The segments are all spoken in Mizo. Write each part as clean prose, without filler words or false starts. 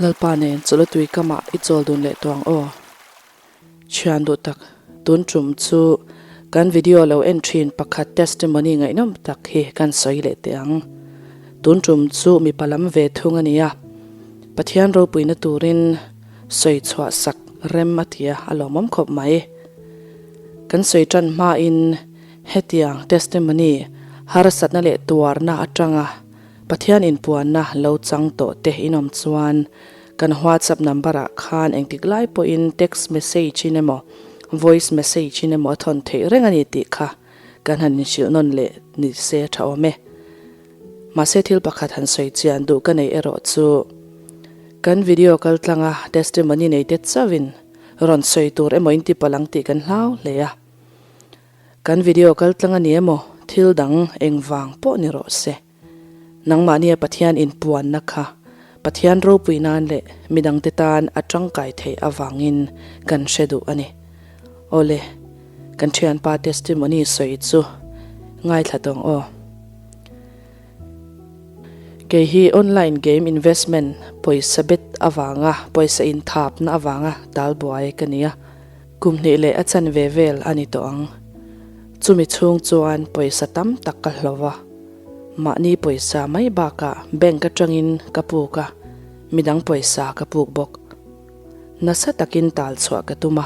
Lalpa nen chawlh a tui kamah i chawl dun leh tawh ang aw. Thian duh tak, tun tum chu kan video lo en thin pakhat testimony ngaihnawm tak hi kan sawi leh teh ang. Tun tum chu mipa lam ve thung a nia. Pathian ropuina turin sawi chhuah sak rem a ti a, a lawmawm khawp mai. Kan sawi tan hmain hetiang testimony harsatna leh tuarna atanga Pathian inpuanna lo chang tawh te inawm chuan kan WhatsApp number ah khan engtik lai pawhin text message in emaw voice message in emaw a thawn theih reng a ni tih kha kan han inhrilh nawn leh ni se tha awm e. Mahse thil pakhat han sawi chian duh ka nei erawh chu kan video kal tlanga testimony nei te chauhin rawn sawi tur emaw inti palh ang tih kan hlau hle a. Kan video kal tlang a ni emaw thil dang engvang pawh ni rawh se. Nangmahnia Pathian inpuanna kha Pathian ropui nan leh midangte tan a tangkai theih avangin kan hre duh a ni. Awle, kan thianpa testimony sawi chu ngaithla tawng aw. Kei hi online game investment pawisa bet avanga pawisa inthapna avanga talbuai ka ni a. Kum hnih leh a chanve vel a ni tawh ang. Chumi chhung chuan pawisa tam tak ka hlo va. Mahni pawisa mai bakah bank atangin ka puk a, midang pawisa ka puk bawk. Nasa takin tal chhuah ka tum a,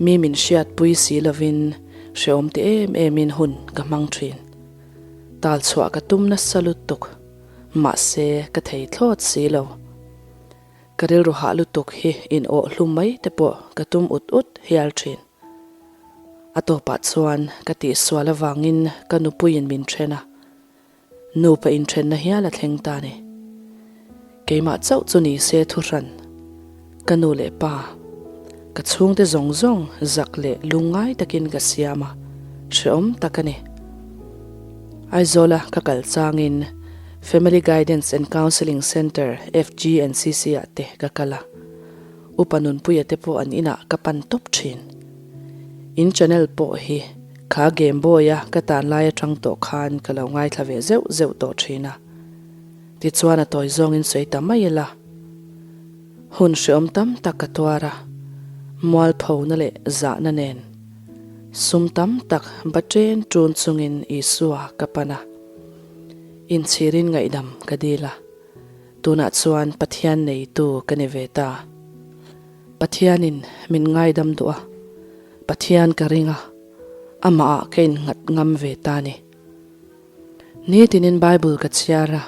mi min hriatpui si lovin hrehawm ti em emin hun ka hmang thin. Tal chhuah ka tum nasa lutuk, mahse ka thei thlawt si lo. Ka rilru hah lutuk hi in awh hlum mai te pawh ka tum ut ut hial thin. A tawpah chuan ka tihsual avangin ka nupuiin min then a, nupa inthenna hial a thleng ta ni. Keimah chauh chu ni se thuhran, ka nu leh pa, ka chhungte zawng zawng zak leh lungngai takin ka siam a, hrehawm tak a ni. Aizawla ka kal changin Family Guidance and Counselling Centre, FGNCC, ah te ka kal a, Upa Nunpuia te pawh an inah ka pan tawp thin. In channel pawh hi kha Game Boy a ka tan lai atang tawh khan ka lo ngaithla ve zeuh zeuh tawh thin a. Tichuan a tawi zawngin sawi ta mai ila. Hun hreawm tam tak ka tuar a, mualphona leh zahna nen. Sum tam tak baṭen ṭun chungin Isua ka pan a. Inchhirin ngaihdam ka dil a, tunah chuan Pathian neitu ka ni ve ta. Pathianin min ngaidam duh a, Pathian ka ring a, amahah ka innghat ngam ve ta ni. Nitinin Bible ka chhiar a,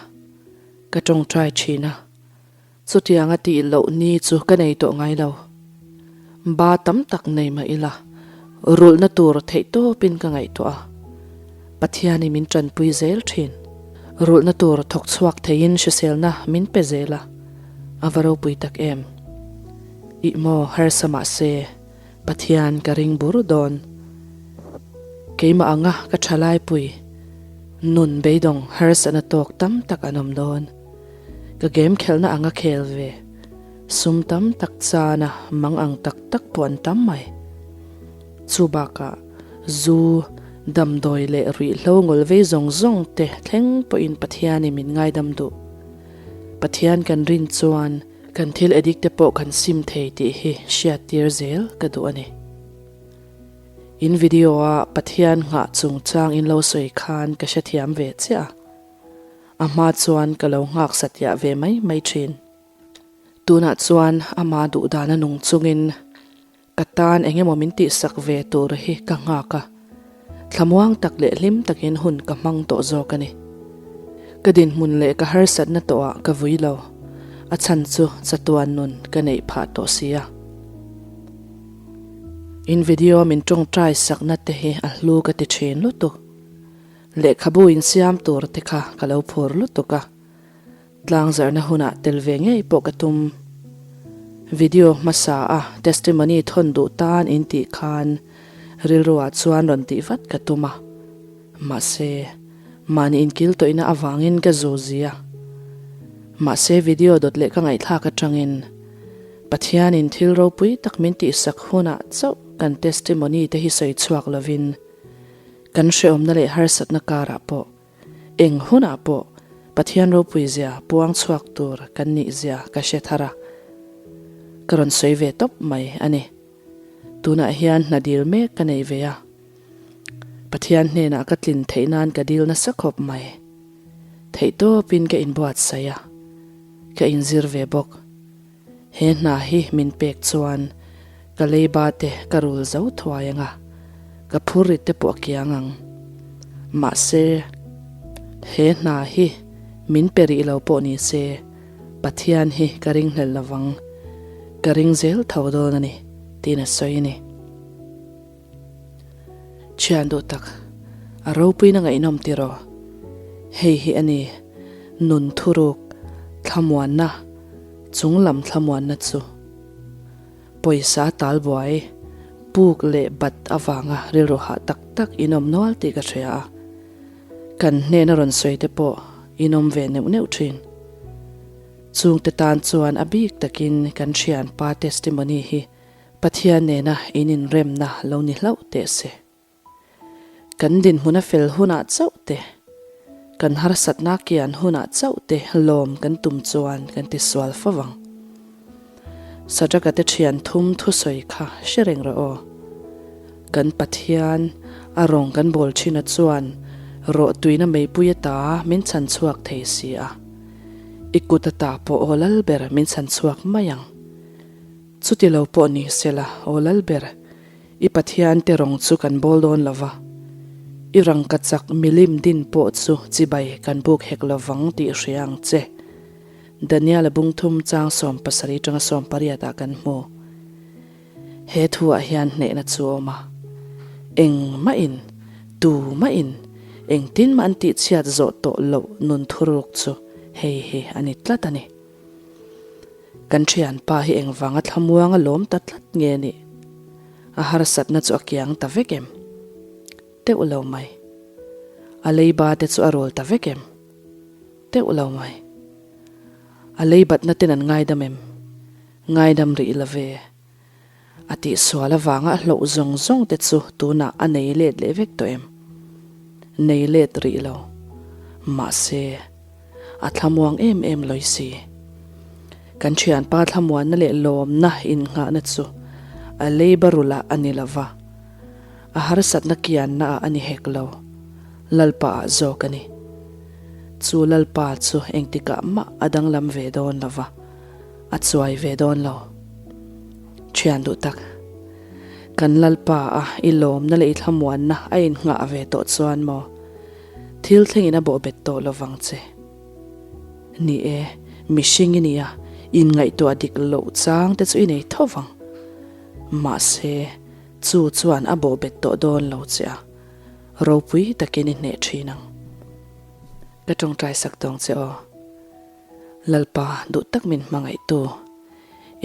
ka tawngtai thin a, chutianga tih loh ni chu ka nei tawh ngai lo. Ba tam tak nei mah ila, rulhna tur theihtawpin ka ngaihtuah a, Pathianin min tanpui zel thin. Rulhna tur thawk chhuak theiin hriselna min pe zel a, a va ropui tak em. Ih maw harsa mahse, Pathian ka ring bur dawn. Keimah anga ka thalaipui nun beidawng harsatna tawk tam tak an awm dawn. Ka game khelhna anga khel ve. Sum tam tak chana mang ang tak tak pawh an tam mai. Chu bakah zu, damdawi leh ruihhlo ngawl vei zawng zawng te thleng pawhin Pathianin min ngaidam duh. Pathian kan rin chuan kan thil addict te pawh kan sim thei tih hi hriattir zel ka duh a ni. In video a Pathian nghah chungchang in lo sawi khan ka hrethiam ve chiah a. A hma chuan ka lo nghak satliah ve mai mai thin. Tunah chuan ama duhdana nung chungin ka tan eng emaw min tihsak ve tur hi ka nghak a, thlamuang tak leh hlim takin hun ka hmang tawh zawk a ni. Ka dinhmun leh ka harsatna tawhah ka vui lo, a chhan chu chatuan nun ka neih phah tawh si a. In video min tawngtai sakna te hi a hlu ka ti thin lutuk. Lehkhabu insiam tur te kha ka lo phur lutuk a. Tlangzarhna hunah tel ve ngei pawh ka tum. Video hmasa a testimony thawn duh tan in tih khan rilruah chuan rawn tih vat ka tum a. Mahse, mahni inkil tawihna avangin ka zu zia. Mahse video dawt leh ka ngaihthlak atangin Pathianin thil ropui tak min tihsak hunah chauh kan testimony te hi sawi chhuak lovin kan hrehawmna leh harsatna karah pawh Eng hunah pawh Pathian ropui zia puang chhuak tur kan nih zia ka hre thar a, ka rawn sawi ve tawp mai a ni. Tunah hian hna dil mek ka nei ve a, Pathian hnenah ka tlin theih nan ka dil nasa khawp mai. Theihtawpin ka inbuatsaih a, ka inzir ve bawk. He hna hi min pek chuan ka leiba te ka rul zo thuai ang a, ka phurrit te pawh a kiang ang. Mahse, he hna hi min pe rih lo pawh ni se, Pathian hi ka ringhlel lo vang, ka ring zel tho dawn a ni, tiin a sawi a ni. Thian duh tak, a ropuina ngaihnawm tiraw? Hei hi a ni, nun thuruk, thlamuanna, chunglam thlamuanna chu. Pawisa talbuai, puk leh bat avanga rilru hah tak tak in awm nual tih ka hria a. Kan hnena rawn sawi te pawh in awm ve neuh neuh thin. Chungte tan chuan a bik takin kan thianpa testimony hi Pathian nena in inremna lo ni hlauh teh se. Kan dinhmun a fel hunah chauh te, kan harsatna kian hunah chauh te lawm kan tum chuan kan ti sual fo vang. Sadraka te thian thum thusawi kha hre reng rawh aw. Kan Pathian a rawng kan bawl thina chuan rawhtuina meipui ata min chhan chhuak thei si a. I kut ata pawh aw lal ber min chhan chhuak mai ang. Chuti lo pawh ni sela, aw Lalber, i Pathian te rawng chu kan bawl dawn lo va, i rangkachak milim din pawh chu chibai kan buk hek lo vang tih hria ang che. Daniel-a bungthum chang 70 tanga 80 ah kan hmu. He thuah hian hnehna chu a awm a. Engmahin, tumahin, engtin mah an tihchhiat zawh tawh loh nun thuruk chu hei hi a ni tlat a ni. Kan thianpa hi engvanga thlamuang a lawm ta tlat nge nih? A harsatna chu a kiang ta vek em? Teuh lo mai. A leiba te chu a rawl ta vek em? Teuh lo mai. A leibatna ten an ngaidam em? Ngaidam rih lo ve. A tihsual avanga a hlauh zawng zawng te chu tunah a nei let leh vek tawh em? Nei let rih lo. Mahse, a thlamuang em em lawi si. Kan thianpa thlamuanna leh lawmna innghahna chu a leiba rulah a ni lo va, a harsatna kianna ah a ni hek lo, Lalpa ah zawk a ni. Chu Lalpa chu engtikah mah a danglam ve dawn lo va. A chuai ve dawn lo. Thian duh tak. Kan Lalpa a i lawmna leh i thlamuanna a innghah ve tawh chuan maw? Thil thlengin a bawhbet tawh lo vang che. Ni e, mihring i nia, inngaihtuah dik loh chang te chu i nei tho vang. Mahse, chu chuan a bawhbet tawh dawn lo che a, ropui takin i hneh thin ang. Ka tawngtai sak tawng che aw. Lalpa duh tak min hmangaihtu,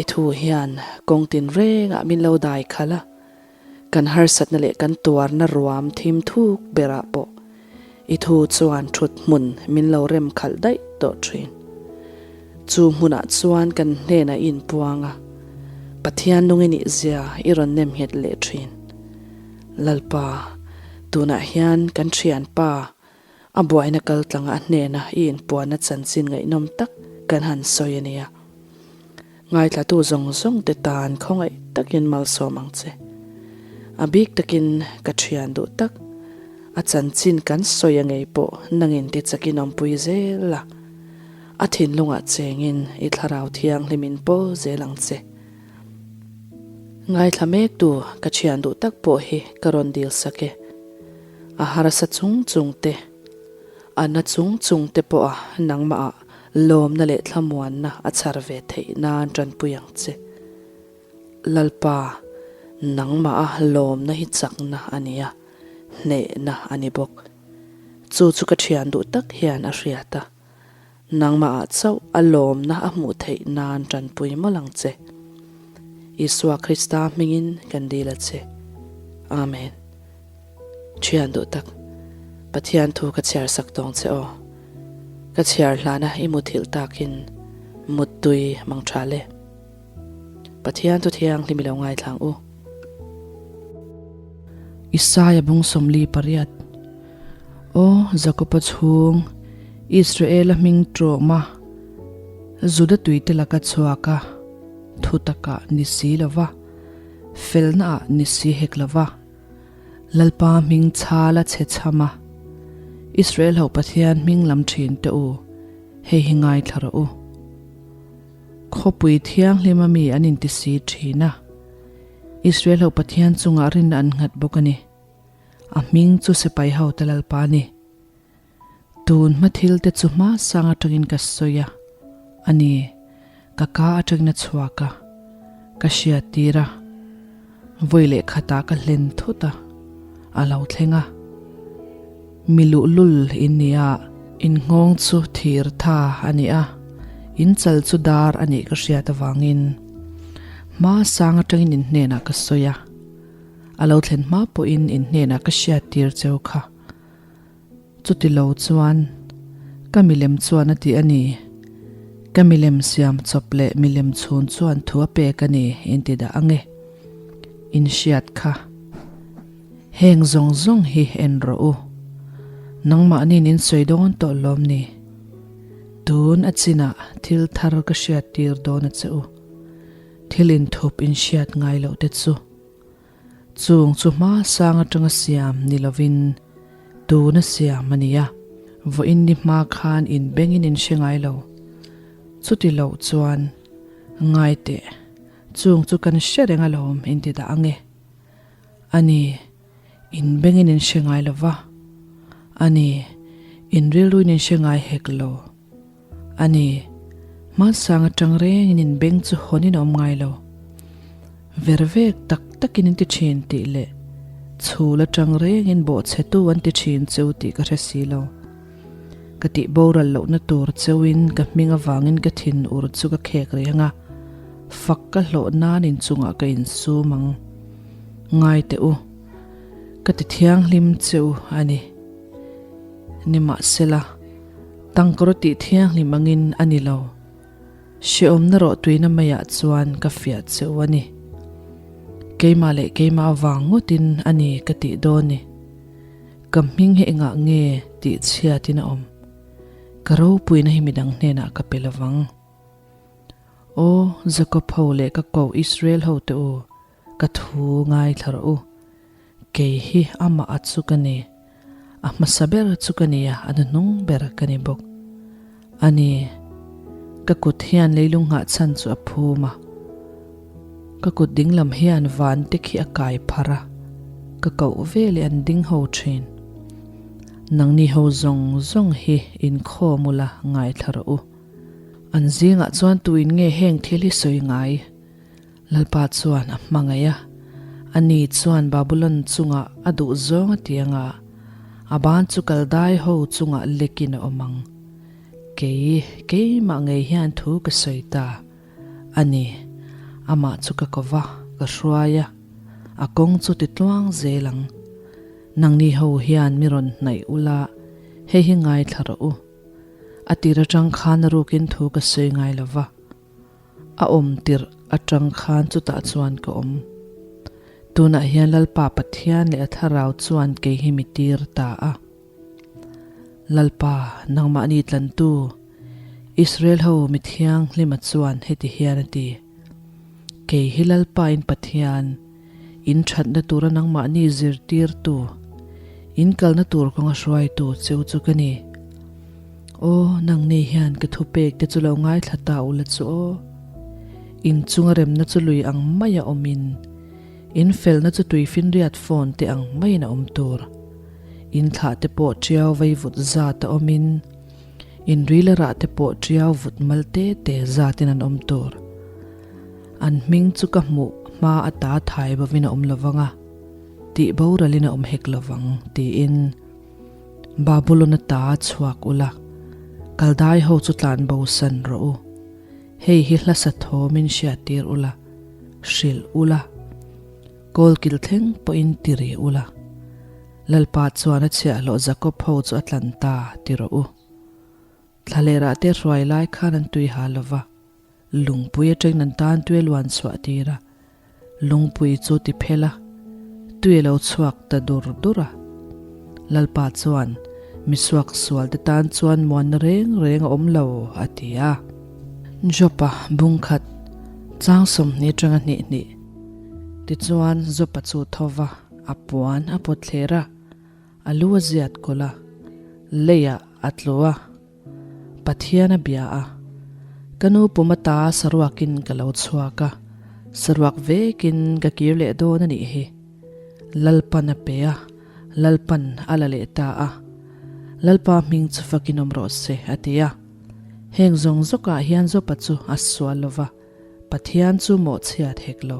i thu hian kawng tinrengah min lo dai khalh a, kan harsatna leh kan tuarna ruam thim thuk berah pawh i thu chuan thut hmun min lo rem khalh daih tawh thin. Chu hmunah chuan kan hnenah i inpuang a, Pathian nung i nih zia i rawn nem nghet leh thin. Lalpa, tunah hian kan thianpa A buaina kal tlanga a hnena i inpuanna chanchin ngaihnawm tak kan han sawi a nia. Ngaithlatu zawng zawng te tan khawngaih takin malsawm ang che. A bik takin ka thian duh tak, a chanchin kan sawi a ngei pawh nangin ti chakin awmpui zel la, a thinlungah chengin i thlarau thianghlimin pawl zel ang che. Ngaithla mektu ka thian duh tak pawh hi ka rawn dil sak e. A harsa chung chung te, a na chung chung te pawha nangmahah lawmna leh thlamuanna a chhar ve theih nan tanpui ang che. Lalpa, nangmaha lawmna hi chakna a ni a, hnehna a ni bawk. Chu chu ka thian duh tak hian a hriat a. Nangmahah chauh a lawmna a hmuh theih nan tanpui mawlh ang che. Isua Krista hmingin kan dil a che. Amen. Thian duh tak, Pathian thu ka chhiar sak tawng che aw. Ka chhiar hlana i muthilh takin muttui mang tha le. Pathian thu thianghlim i lo ngaithlang u. Isaia bung 48 Aw Jakoba chhung, Israela hming ṭawma Juda tuite laka chhuak a, thutakah ni si lo va, felnaah ni si hek lo va, Lalpa hming chhal a chhe chham a, Israel ho Pathian hming lam ṭhin teh u, hei hi ngaithla rawh u. Khawpui thianghlim a mi an inti si ṭhin a, Israel ho Pathian chungah rinna an nghat bawk a ni. A hming chu sipai hote Lalpa a ni. Tun hma thil te chu hma sang atangin ka sawi a, a ni, ka ka atangin a chhuak a, ka hriat tir a, vawi leh khatah ka hlen thut a, a lo thleng a. Mi luhlul in ni a, in nghawng chu thir tha a ni a, in chal chu dar a nih ka hriat avangin hma sang atangin in hnenah ka sawi a, a lo thlen hma pawhin in hnenah ka hriat tir cheu kha. Chuti lo chuan ka milem chuan a ti a ni. Ka milem siam chawp leh milem chhun chuan thu a pek a ni inti dah ang e. In hriat kha. Heng zawng zawng hi en rawh u. Nangmahniin in sawi dawn tawh lawm ni. Tun a chinah thil thar ka hriat tir dawn a che u. Thil inthup in hriat ngai loh te chu. Chung chu hma sang atanga siam ni lovin tuna siam a ni a, vawiin ni hma khan in bengin in hre ngai lo. Chuti loh chuan ngai teh, chung chu kan hre reng alawm in ti dah ang e. A ni, in bengin in hre ngai lo va, a ni, in rilruin in hre ngai hek lo. A ni, hmansang atang rengin in beng chu hawnin a awm ngai lo. Ver vek tak takin in ti thin tih leh chhul atang rengin bawhchhetu an ti thin cheu tih ka hre si lo. Ka tih boral lohna tur cheuin ka hming avangin ka thin ur chu ka khek reng a, fak ka hlawh nan inchungah ka insum ang. Ngai teh u, ka ti thianghlim cheu a ni. Nimahsela, tangkawr tih thianghlim angin a ni lo. Hrehawmna rawh tuina maiah chuan ka fiah che u a ni. Keimah leh keimah avang ngawtin a ni ka tih dawn ni. Ka hming hi engah nge tih chhiatin a awm? Ka ropuina hi midang hnenah ka pe lovang. Aw, Jakob ho leh ka koh Israel ho te u, ka thu ngaithla rawh u. Kei hi amah a chu ka ni. A hmasa ber chu ka ni a, a hnuhnung ber ka ni bawk. A ni, ka kut hian leilung nghah chhan chu a phum a. Ka kut dinglam hian van te khi a kai pharh a, ka koh ve leh an ding ho thin. Nangni ho zawng zawng hi inkhawm ula ngaithla rawh u. An zingah chuan tuin nge heng thil hi sawi ngai? Lalpa chuan a hmangaih a, ani chuan Babulon chungah a duh zawng a ti anga, a ban chu Kaldai ho chungah lekin a awm ang. Kei, keimah ngei hian thu ka sawi ta a ni, amah chu ka ko va, ka hruai a, a kawng chu ti tluang zel ang. Nangni ho hian mi rawn hnaih ula, hei hi ngaithla rawh u. A tir atang khan a rukin thu ka sawi ngai lo va. A awm tirh atang khan chutah chuan ka awm. Tunah hian Lalpa Pathian leh a Thlarau chuan kei hi mi tir ta a. Lalpa, nangmahni tlantu, Israel ho mi thianghlima chuan heti hian a ti, Kei hi Lalpa in Pathian, in thatna tura nangmahni zirtirtu, in kalna tur kawnga hruaitu cheu chu ka ni. Aw, nangni hian ka thupek te chu lo ngaithla ta ula chu aw. In chunga remna chu lui ang maia awmin, in felna chu tuifinriat phone te ang maiin a awm tur. In thlah te pawh tiau vaivut zat a awmin, in rila rah te pawh tiau vut mal te te zatin an awm tur. An hming chu ka hmuh hma ata thai bovin a awm lovang a, tih boralin a awm hek lovang, tiin Babulon ata chhuak ula, Kaldai ho chu tlan bosan rawh u. Hei hi hlasa thawmin hriattir ula, hrilh ula, kawlkil thleng pawhin ti ri ula. Lalpa chuan a chhiahhlawh Jakob ho chu a tlan ta, ti rawh u. Thlalerah te hruai lai khan an tui ha lova. Lungpui atangin an tan tui a luan chhuah tir a, lungpui chu ti phel a, tui a lo chhuak ta dur dur a. Lalpa chuan, Misuak sualte tan chuan muanna reng reng a awm lo, a ti a. Jopa bung khat chang 20 atanga hnih hnih. Tichuan Jopa chu tho va, a puan a pawt thler a, a lu a ziat kawlh a, leiah a tlu a. Pathian a bia a, Ka nu pum ata saruakin ka lo chhuak a, saruak vekin ka kir leh dawn a nih hi. Lalpan a pe a, Lalpan a la leh ta a. Lalpa hming chu fakin awm rawh se, a ti a. Heng zawng zawkah hian Jopa chu a sual lo va, Pathian chu mawhchhiat hek lo.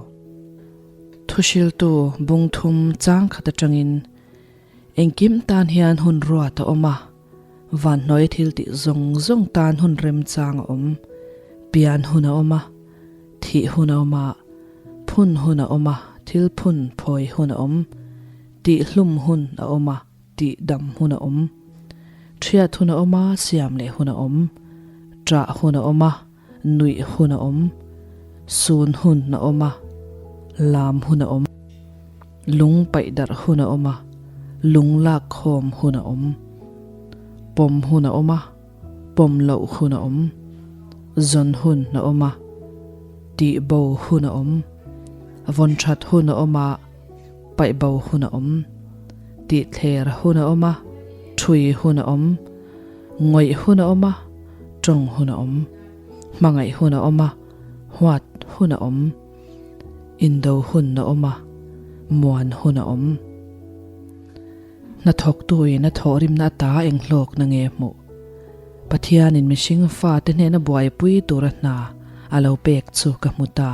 Thuhriltu bungthum chang khat atangin engkim tan hian hun ruat a awm a. Vanhnuai thil tih zawng zawng tan hun remchang a awm. Pian hun a awm a, thih hun a awm a, phun hun a awm a, thil phun phawi hun a awm, tih hlum hun a awm a, tih dam hun a awm, ṭhiat hun a awm a, siam leh hun a awm, ṭah hun a awm a, Nuih hun a awm, sun hun a awm a, lam hun a awm. Lung paih darh hun a awm a, lung lak khawm hun a awm. Pawm hun a awm a, pawm loh hun a awm. Zawn hun a awm a, tih bo hun a awm. Vawn that hun a awm a, paih bo hun a awm. Tih thler hun a awm a, thui hun a awm. Ngawih hun a awm a, tawng hun a awm. Hmangaih hun a awm a, huat hun a awm. Indo hun a awm a, muan hun a awm. Hnathawktuin a thawhrimna ata enghlawkna nge hmuh? Pathianin mihring fate hnena buaipui tura hna a lo pek chu ka hmu ta.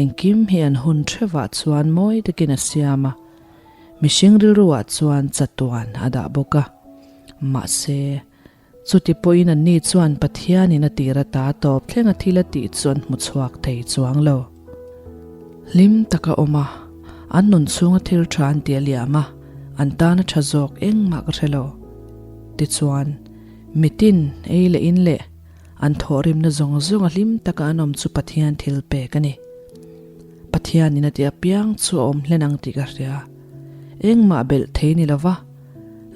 Engkim hi an hun thevah chuan mawi takin a siam a, mihring rilruah chuan chatuan a dah bawk a. Mahse, chuti pawhin anni chuan Pathianin a tir ata tawp thlenga thil a tih chu an hmu chhuak thei chuang lo. Hlim taka awm a, an nun chhunga thil tha an ti a liam a, an tana tha zawk engmah ka hre lo. Tichuan, mitin ei leh in leh, An thawhrimna zawng zawng a hlim taka an awm chu Pathian thil pek a ni. Pathianin a ti apiang chu a awm hlen ang tih ka hria. Engmah belh thei ni lova,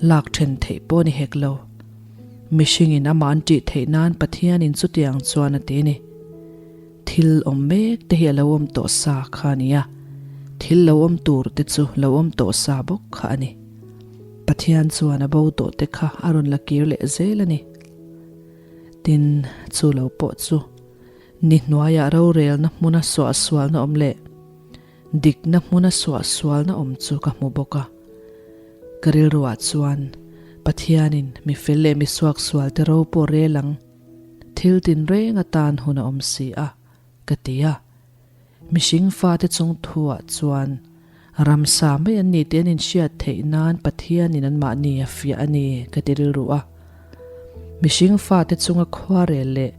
lak then theih pawh ni hek lo. Mihringin amah an ṭih theih nan Pathianin chutiang chuan a ti a ni. Thil awm mek te hi a lo awm tawh sa kha a ni a, thil lo awm tur te chu lo awm tawh sa bawk kha a ni. Pathian chuan a bo tawh te kha a rawn la kir leh zel a ni. Tin, chu lo pawh chu ni hnuaiah rorelna hmuna suahsualna awm leh dikna hmuna suahsualna awm chu ka hmu bawk a. Ka rilruah chuan Pathianin mi fel leh mi suaksualte ro pawh rel ang, thil tinreng atan hun a awm si a, ka ti a. Mihring fate chung thuah chuan ramsa mai an ni tih an inhriat theih nan Pathianin anmahni a fiah a ni ka ti rilru a. Mihring fate chunga khuarel leh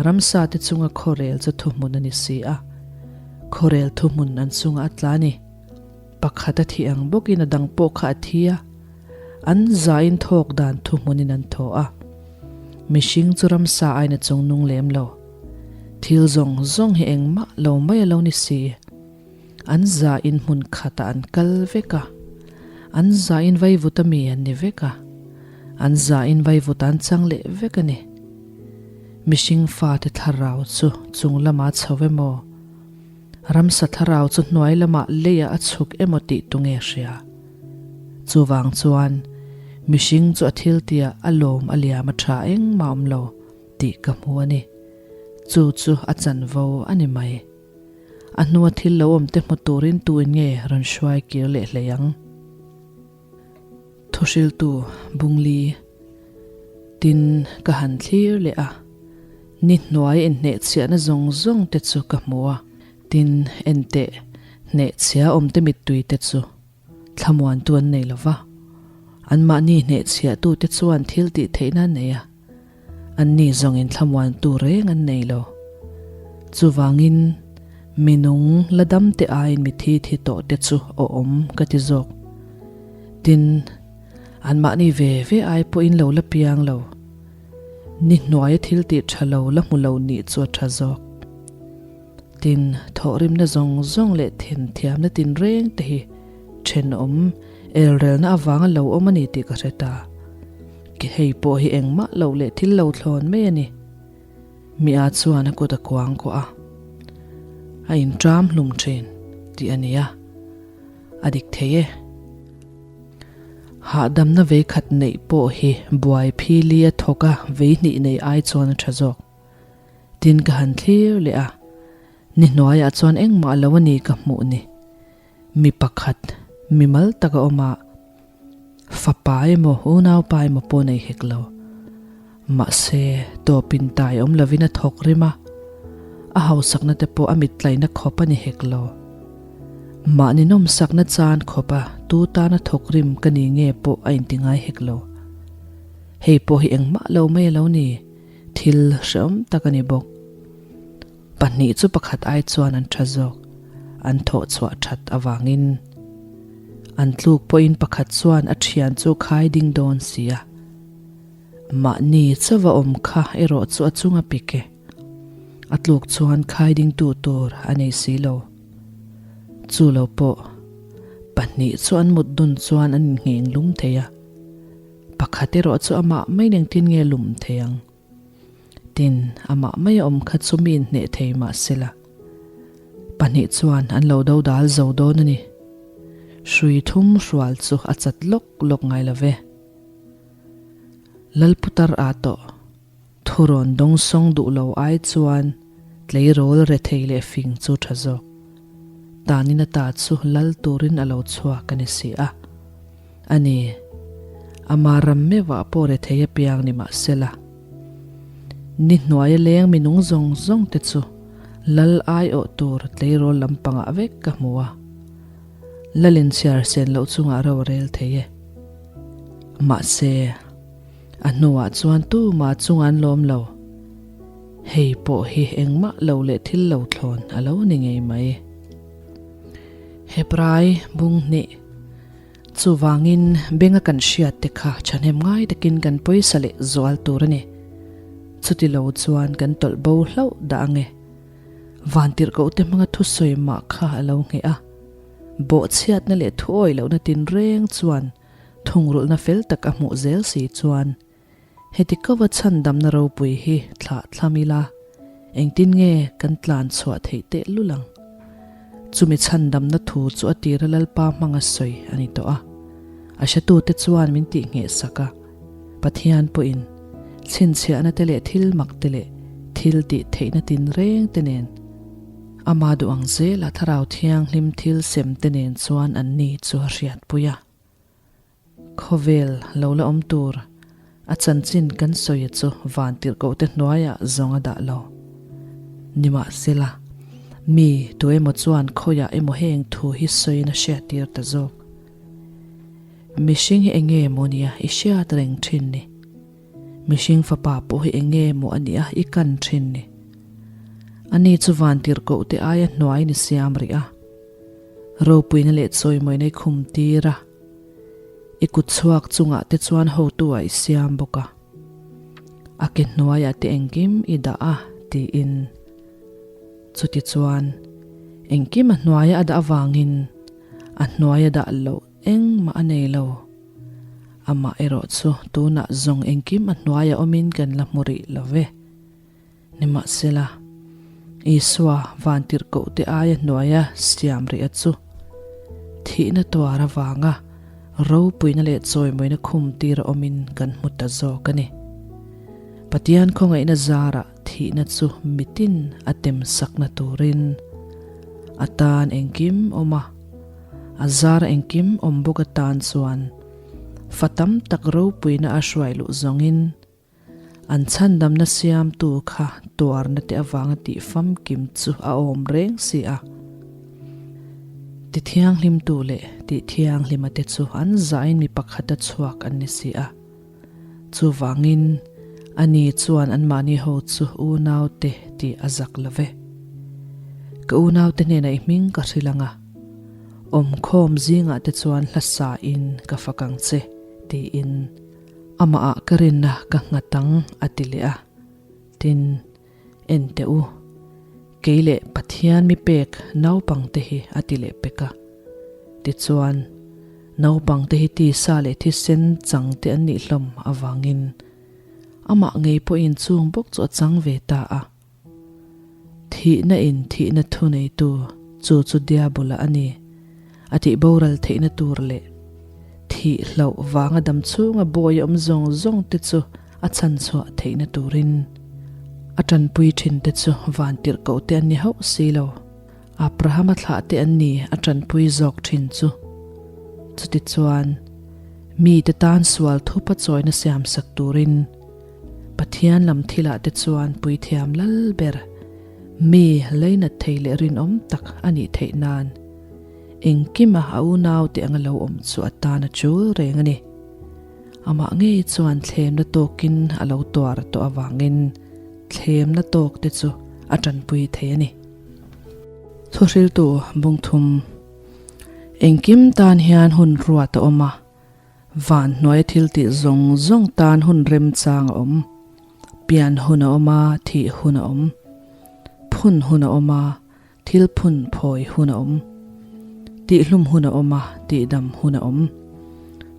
ramsa te chunga khawrel chu thuhmun a ni si a. Khawrel thuhmun an chunga a tla a ni. Pakhat a thih ang bawkin a dang pawh kha a thi a. An zain thawk dan thuhmunin an thaw a. Mihring chu ramsa aiin a chungnung lem lo. Thil zawng zawng hi engmah lo mai a lo ni si. An zain hmun khatah an kal vek a, an zain vaivut a mi an ni vek a, an zain vaivut an chang leh vek a ni. Mihring fate thlarau chu chung lamah a chho emaw, ramsa thlarau chu hnuai lamah leiah a chhuk emaw tih tu nge hria? Chuvang chuan mihring chu a thiltihah a lawm a liam a tha engmah awm lo. Tih ka hmu a ni. Chu chu a chanvo a ni mai. A hnua thil lo awm te hmu turin tu in nge rawn hruai kir leh hlei ang? Thuhriltu Bungli Tin ka han thlir leh a, ni hnuai inhnehchhiahna zawng zawng te chu ka hmu a, tin enteh hnehchhia awm te mittui te chu Thlamuantu an nei lo va, anmahni hnehchhiahtute chuan thil tih theihna an nei a, anni zawngin thlamuantu reng an nei lo. Chuvangin, mi nung la damte aiin mi thi thi tawhte chu awm ka ti zawk. Tin, anmahni ve ve ai pawhin lo la piang lo. Ni hnuaia thil tih tha lo la hmu lo nih chu a tha zawk. Tin, thawhrimna zawng zawng leh thenthiamna tinreng te hi thenawm elrelna avanga lo awm a ni tih ka hre ta. Hei pawh hi engmah lo leh thil lo thlawn mai a ni. Mi a chuan a kut a kuang kuah a, a inṭam hlum ṭhin tih a ni a, a dik thei e. Hahdamna vei khat neih pawh hi buai phili a thawk a, vei hnih nei ai chuan a ṭha zawk. Tin ka han thlir leh a, ni hnuaiah chuan engmah lo a ni ka hmuh ni. Mi pakhat, mimal taka awm a, fapa emaw unaupa emaw pawh nei hek lo. Mahse, tawpin tai awm lovin a thawk rim a, a hausakna te pawh a mittlaihna khawp a ni hek lo. Mahni nawmsakna chan khawpa tu tana thawk rim ka ni nge pawh a inti ngai hek lo. Hei pawh hi engmah lo mai a lo ni, thil hrehawm tak a ni bawk. Pahnih chu pakhat ai chuan an tha zawk, an thawh chhuah that avangin. An tluk pawhin pakhat chuan a thian chu khai ding dawn si a. Mahni chauva awm kha erawh chu a chunga pik e. A tluk chuan khai dingtu tur a nei si lo. Chu lo pawh, pahnih chu an mut dun chuan an inngheng lum thei a. Pakhat erawh chu amah mai engtin nge lum thei ang? Tin, amah mai a awm kha chu mi inhneh thei mah sela, pahnih chuan an lo do dal zo dawn a ni. Hrui thum hrual chu a chat lawk lawk ngai lo ve. Lalputar a tawh, thurawn dawngsawng duh lo ai chuan tleirawl rethei leh fing chu tha zawk. Tanin ata chu lal turin a lo chhuak a ni si a. A ni, ama ram meuhah pawh rethei apiang ni mah sela. Ni hnuaia leng minung zawng zawng te chu lal aiawh tur tleirawl lampangah vek ka hmu a. Lalin chhiar sen loh chungah ro a rel thei e. Mahse, a hnuah chuan tumah chunga an lawm lo. Hei pawh hi engmah lo leh thil lo thlawn a lo ni ngei mai. Hebrai bung hnih Chuvangin benga kan hriat te kha thahnem ngai takin kan pawisa leh zual tur a ni. Chuti lo chuan kan tawlh bo hlauh dah ang e. Vantirhkohte hmanga thusawi mah kha a lo ngheh a. Bawhchhiatna leh thuawi lohna tinreng chuan thungrulhna fel tak a hmuh zel si chuan heti kova chhandamna ropui hi thlah thlam ila engtin nge kan tlan chhuah theih teh lul ang? Chumi chhandamna thu chu a tira Lalpa hmanga sawi a ni tawh a, a hretute chuan min tihngheh sak a, Pathian pawhin chhinchhiahna te leh thil mak te leh thil tih theihna tinreng te nen Ama duh ang zela Thlarau Thianghlim thil sem te nen chuan an ni chu a hriatpui a. Khawvel lo la awm tur a chanchin kan sawi chu van tirhkoh te hnuaiah zawng a dah lo. Nimahsela, mi tu emaw chuan khawiah emaw heng thu hi sawiin a hriattir ta zawk. Mihring hi eng nge maw nia i hriat reng thin ni? Mihring fapa pawh hi eng nge maw a nih a i kan thin ni? Ani chu van tirhkoh te aia hnuai ni siam rih a, ropuina leh chawimawina i khum tir a, i kut chhuak chungah te chuan hotu ah i siam bawk a, a ke hnuaiah te engkim i dah a tiin. Chutichuan, engkim a hnuaia a dah avangin a hnuaia dah loh engmah a nei lo. Amah erawh chu tunah zawng engkim a hnuaia awmin kan la hmu rih lo ve. Nimahsela, Isua vantirhkohte aia hnuaia siam rih a chu thihna tuar avanga ropuina leh chawimawina khum tir a awmin kan hmu ta zawk a ni. Pathian khawngaihna zarah thihna chu mitin a temsakna turin a tan engkim awm a, a zara engkim awm bawk atan chuan fa tam tak ropuina a hruai luh zawngin An chhandamna siamtu kha tuarna te avanga tih famkim chu a awm reng si a. Ti thianghlimtu leh tih thianghlima te chu an zahin mi pakhata chhuak an ni si a. Chuvangin, ani chuan anmahni ho chu unaute tih a zak lo ve. Ka unaute hnenah i hming ka hrilh ang a, awmkhawm zingah te chuan hla sain ka fak ang che, tiin. Amahah ka rinna ka nghat ang a ti leh a, tin, En teh u, kei leh Pathian mi pek naupangte hi a ti leh pek a. Tichuan, Naupangte hi tisa leh thisen chang te an nih hlawm avangin amah ngei pawhin chung bawk chu a chang ve ta a. Thihna in thihna thuneitu chu chu Diabola a ni. A tih boral theihna tur leh thih hlauh vanga dam chhunga bawi a awm zawng zawng te chu a chhan chhuah theihna turin a tanpui thin te chu vantirhkoh te an ni hauh si lo. Abrahama thlah te an ni a tanpui zawk thin chu. Chutichuan, mite tan sual thupa chawina siamsak turin Pathian lam thilah te chuan puithiam lal ber, mi leinat thei leh rinawm tak a nih theih nan engkima a unaute anga lo awm chu a tan a chul reng a ni. Amah ngei chuan thlemna tawkin a lo tuar tawh avangin thlemna tawk te chu a tanpui thei a ni. Thuhriltu bungthum Engkim tan hian hun ruat a awm a, Van hnuaia thil tih zawng zawng tan hun remchang a awm. Pian hun a awm a, thih hun a awm. Phun hun a awm a, thil phun phawi hun a awm. Tihhlum hun a awm a, tihdam hun a awm.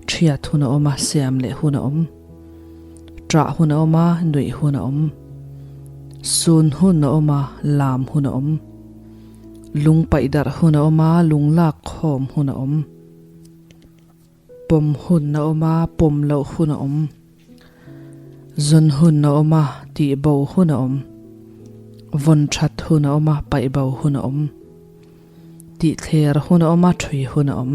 Thiat hun a awm a, siam leh hun a awm. Ṭah hun a awm a, nuih hun a awm. Sun hun a awm a, lam hun a awm. Lung paih darh hun a awm a, lung lak khawm hun a awm. Pawm hun a awm a, pawm loh hun a awm. Zawn hun a awm a, tih bo hun a awm. Vawn that hun a awm a, paih bo hun a awm. Tih thler hun a awm a, thui hun a awm.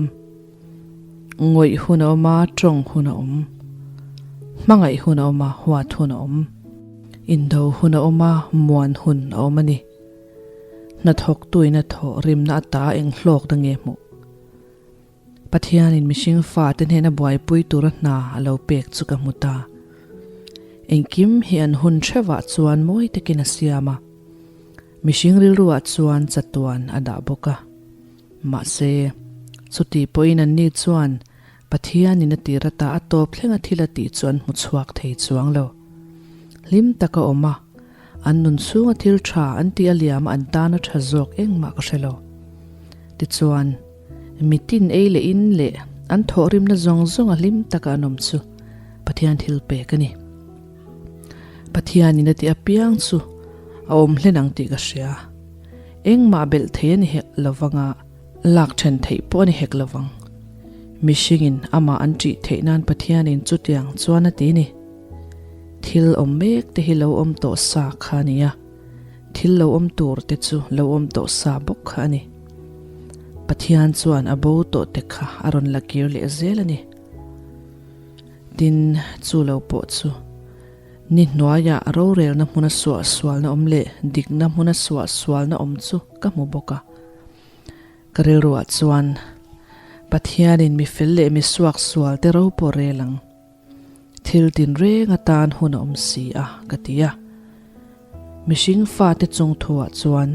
Ngawih hun a awm a, tawng hun a awm. Hmangaih hun a awm a, huat hun a awm. Indo hun a awm a, muan hun a awm a ni. Hnathawktuin a thawh rimna ata eng hlawk na nge hmuh? Pathianin mihring fate hnena buaipui tura hna a lo pek chu ka hmu ta. Engkim hi an hun hrevah chuan mawi takin a siam a, mihring rilruah chuan chatuan a dah bawk a. Mahse, chuti pawhin anni chuan Pathianin a tir ata a tawp thlenga thil a tih chu an hmu chhuak thei chuang lo. Hlim taka awm a, an nun chhunga thil tha an tih a liam a an tana tha zawk engmah ka hre lo. Tichuan, Mitin ei leh in leh an thawhrimna zawng zawng a hlim taka an awm chu Pathian thil pek a ni. Pathianin a tih apiang chu a awm hlen ang tih ka hria. Engmah belh thei a ni hek lovanga lak then theih pawh a ni hek lovang. Mihringin amah an ṭih theih nan Pathianin chutiang chuan a ti ni. Thil awm mek te hi lo awm tawh sa kha a ni a. Thil lo awm tur te chu lo awm tawh sa bawk kha a ni. Pathian chuan a bo tawh te kha a rawn la kir leh zel a ni. Tin, chu lo pawh chu ni hnuaiah rorelna hmuna suahsualna awm leh dikna hmuna suahsualna awm chu ka hmu bawk a. Ka rilruah chuan Pathianin mi fel leh mi suaksual te ro pawh rel ang. Thil tinreng atan hun a awm si a, ka ti a. Mihring fate chung thuah chuan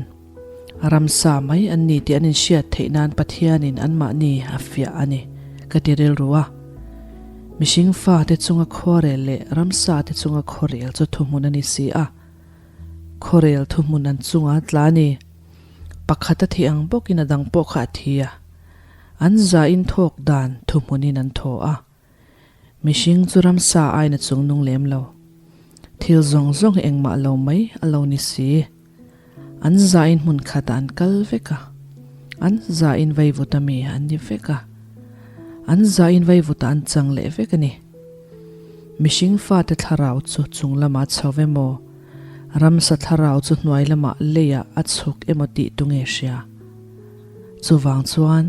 ramsa mai an ni tih an inhriat theih nan Pathianin anmahni a fiah a ni, ka ti rilru a. Mihring fate chunga khuarel leh ramsate chunga khuarel chu thuhmun a ni si a. Khuarel thuhmun an chunga tla a ni. Pakhat a thih ang bawkin a dang pawh kha a thi a. An zain thawk dan thuhmunin an thaw a. Mihring chu ramsa aiin a chung nung lem lo. Thil zawng zawng hi engmah lo mai a lo ni si. An zain hmun khatah an kal vek a, an zain vaivuta mi an ni vek a, an zain vaivuta an chang leh vek a ni. Mihring fate thlarau chu chung lamah a chho emaw, ramsa thlarau chu hnuai lamah leiah a chhuk emaw tih tu nge hria? Chuvang chuan.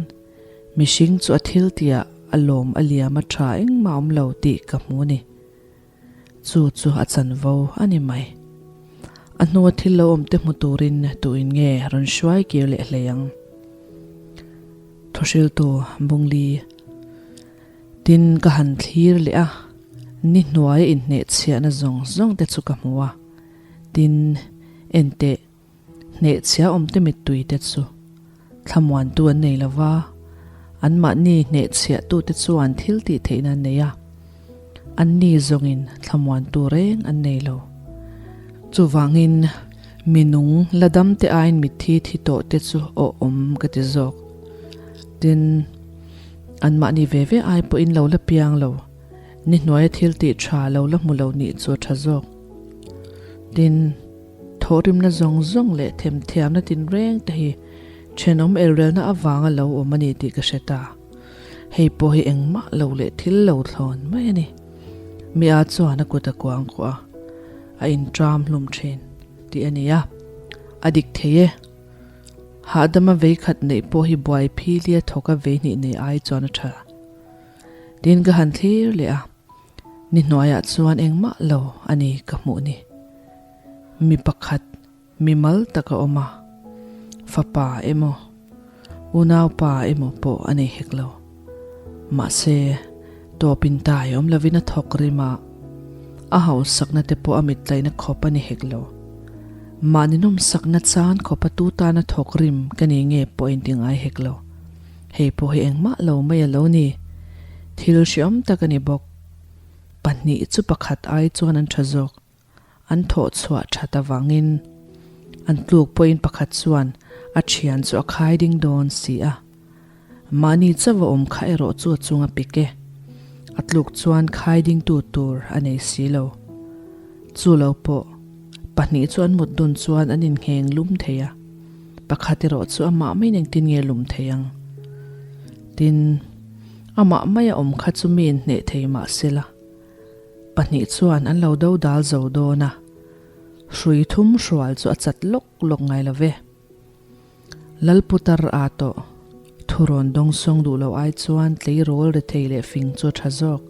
Mihring chu a thil tihah a lawm a liam a tha engmah awm lo tih ka hmu a ni. Chu chu a chanvo a ni mai. A hnua thil lo awm te hmu turin tuin nge rawn hruai kir leh hlei ang? Thuhriltu Bungli Tin ka han thlir leh a, ni hnuaia inhnehchhiahna zawng zawng te chu ka hmu a. Tin, enteh. Hnehchhia awmte mittui te chu thlamuantu an nei lo va, anmahni hnehchhiahtute chuan thil tih theihna an nei a, anni zawngin thlamuantu reng an nei lo. Chuvangin mi nung la damte aiin mitthi thi tawhte chu awh awm ka ti zawk. Tin, Anmahni ve ve ai pawhin lo la piang lo, ni hnuaia thil tih tha lo la hmu lo nih chu a tha zawk. Tin, thawhrimna zawng zawng leh themthiamna tinreng te hi thenawm elrelna avanga lo awm a ni tih ka hre ta. Hei pawh hi engmah lo leh thil lo thlawn mai a ni. Mi a chuan a kut a kuang kuah a, a intram hlum thin tih a ni a, a dik thei e. Hahdama vei khat neih pawh hi buai philia thawka vei hnih nei ai chuan a tha. Tin ka han thlir leh a, ni hnuaiah chuan engmah lo a ni ka hmuh ni. Mi pakhat mi mal tak a awm a, fapa emaw, unaupa emaw pawh a nei hek lo. Mahse, tawpin tai awm lovin a thawk rim a, a hausakna te pawh a mitlaihna khawp a ni hek lo. Mahni nawmsakna chan khawpa tu tana thawk rim ka ni nge pawh inti ngai hek lo. Hei pawh hi engmah lo mai a lo ni. Thil hriawm tak a ni bawk. Pahnih chu pakhat ai chuan an tha zawk. An thawh chhuah that avangin an tluk pawhin pakhat chuan a thian chu a khai ding dawn si a. Mahni chauh a awm kha erawh chu a chung a pik e. A tluk chuan khai dingtu tur a nei si lo. Chu lo pawh pahnih chu an mut dun chuan an inngheng lum thei a, pakhat erawh chu amah maiin engtin nge lum thei ang? Tin, amah maia awm kha chu mi inhneh thei mah sela. Pahnih chuan an lo do dal zo dawn a, hrui thum hrual chu a chat lawk lawk ngai lo ve. Lalputar a tawh, thurawn dawngsawng duh lo ai chuan tleirawl rethei leh fing chu a tha zawk.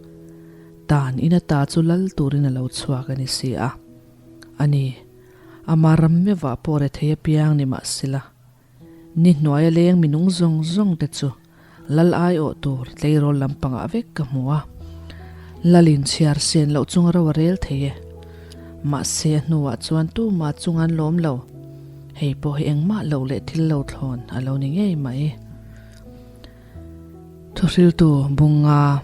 Tan in ata chu lal turin a lo chhuak a ni si a. A ni, ama ram meuhah pawh rethei apiang ni mah sela. Ni hnuaia leng minung zawng zawng te chu lal aiawh tur tleirawl lampangah vek ka hmu a. Lalin chhiar sen loh chunga ro a rel thei e. Mahse a hnuah chuan tumah chunga an lawm lo. Hei pawh hi engmah loh leh thil lo thlawn a lo ni ngei mai. Thuhriltu Bunga,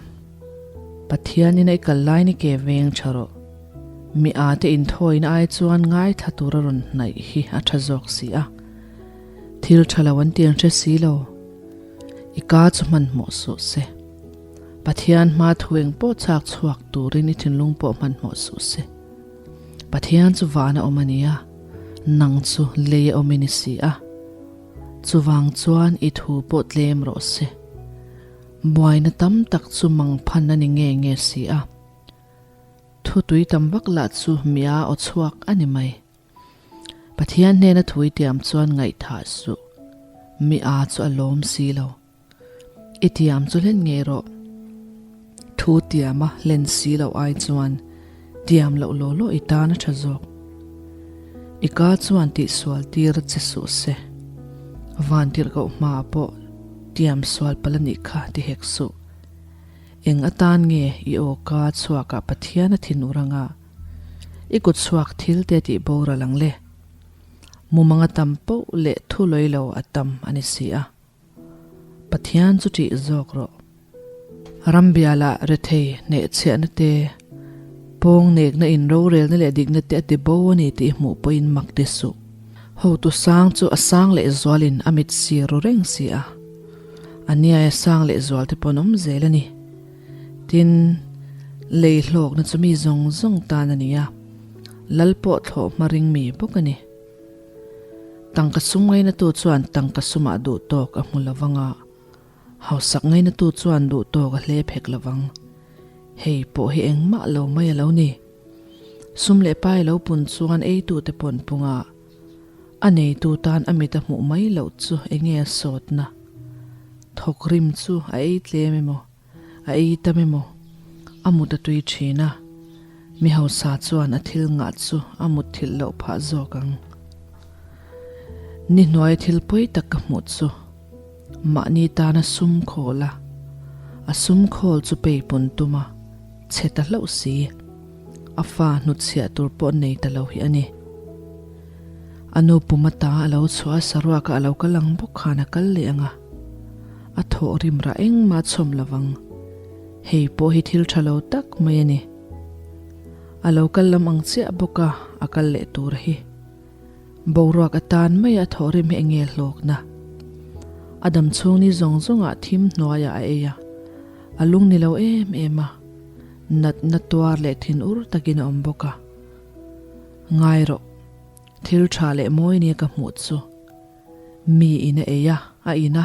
Pathianin a i kal lai ni ke veng tha rawh. Mi a te inthawina ai chuan ngaithla tur a rawn hnaih hi a tha zawk si a. Thil tha lo an ti an hre si lo. I ka chu hmanhmawh suh se. Pathian hma thu eng pawh chak chhuak turin i thinlung pawh hmanhmawh suh se. Pathian chu vana awm a ni a, nang chu lei a awm i ni si a. Chuvang chuan i thu pawh tlem rawh se. Buaina tam tak chu mangphan a ni nge nge si a. Thu tui tam vak lah chu mia aw chhuak a ni mai. Pathian hnena thu i tiam chuan ngaihthah suh. Mi a chu a lawm si lo. I tiam chu hlen ngei rawh. Thu tiama hlen si loh ai chuan tiam loh law law i tan a tha zawk. I ka chuan tihsual tir che suh se. Van tirhkoh hmaah pawh tiam sual palh a nih kha ti hek suh. Eng atan nge i aw ka chhuakah Pathian a thin ur anga i kut chhuak thil te tih boral ang le? Mumang a tam poh leh thu lawi lo a tam a ni si a. Pathian chu ṭih zawk rawh. Rambialah rethei hnehchhiahna te, pawng nekna in rorelna leh dikna te a ti bo a ni tih hmuh pawhin mak ti suh. Hotu sang chu a sang leh zualin a mit sir ru reng si a. A niaia sang leh zual te pawh an awm zel a ni. Tin, lei hlawkna chu mi zawng zawng tan a ni a, lal pawh thlawh hma ring mi bawk a ni. Tangka sum ngainatu chuan tangka sumah duh tawk a hmu lo vang a, hausak ngainatu chuan duh tawk a hlep hek lo vang. Hei pawh hi engmah lo mai a lo ni. Sum leh pai lo pun chuan eitute pawn pung a, a neitu tan a mit a hmuh mai loh chu enge a sawtna? Thawk rim chu a ei tlem emaw, a ei tam emaw, a mut a tui thin a, mi hausa chuan a thil ngah chu a mut thilh loh phah zawk ang. Ni hnuai thil pawi tak ka hmuh chu mahni tana sum khawl a, a sum khawl chu peipun tum a, chhe ta hlauh si. A fa hnutchhiah tur pawh nei ta lo hi a ni. A nu pum ata a lo chhuah a, saruaka a lo kal ang bawk khan a kal leh ang a. A thawh rim rah engmah a chhawm lo vang. Hei pawh hi thil tha lo tak mai a ni. A lo kal lam ang chiah bawk a, a kal leh tur hi. Boruak atan maia a thawh rim hi eng nge hlawkna? A dam chhung ni zawng zawngah thim hnuaiah a ei a. A lung ni lo em em a, natna tuar leh thinur takin a awm bawk a. Ngai rawh, thil tha leh mawi nia ka hmuh chu. Mi in a ei a, a in a,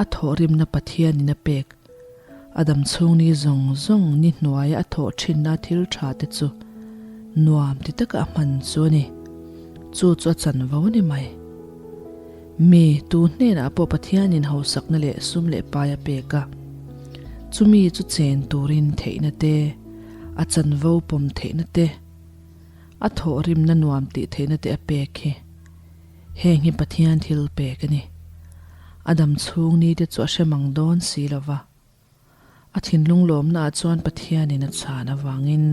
a thawhrimna Pathianin a pek. A dam chhung ni zawng zawng ni hnuaia a thawh thinna thil tha te chu nuam ti taka a hman chu a ni. Chu chu a chanvo a ni mai. Mi tu hnenah pawh Pathianin hausakna leh sum leh pai a pek a, chumi chu chen turin theihna te, a chanvo pawm theihna te, a thawhrimna nuam tih theihna te a pek hi. Heng hi Pathian thil pek a ni. A dam chhung ni te chu a hre mang dawn si lo va. A thinlung lawmna ah chuan Pathianin a chhan avangin.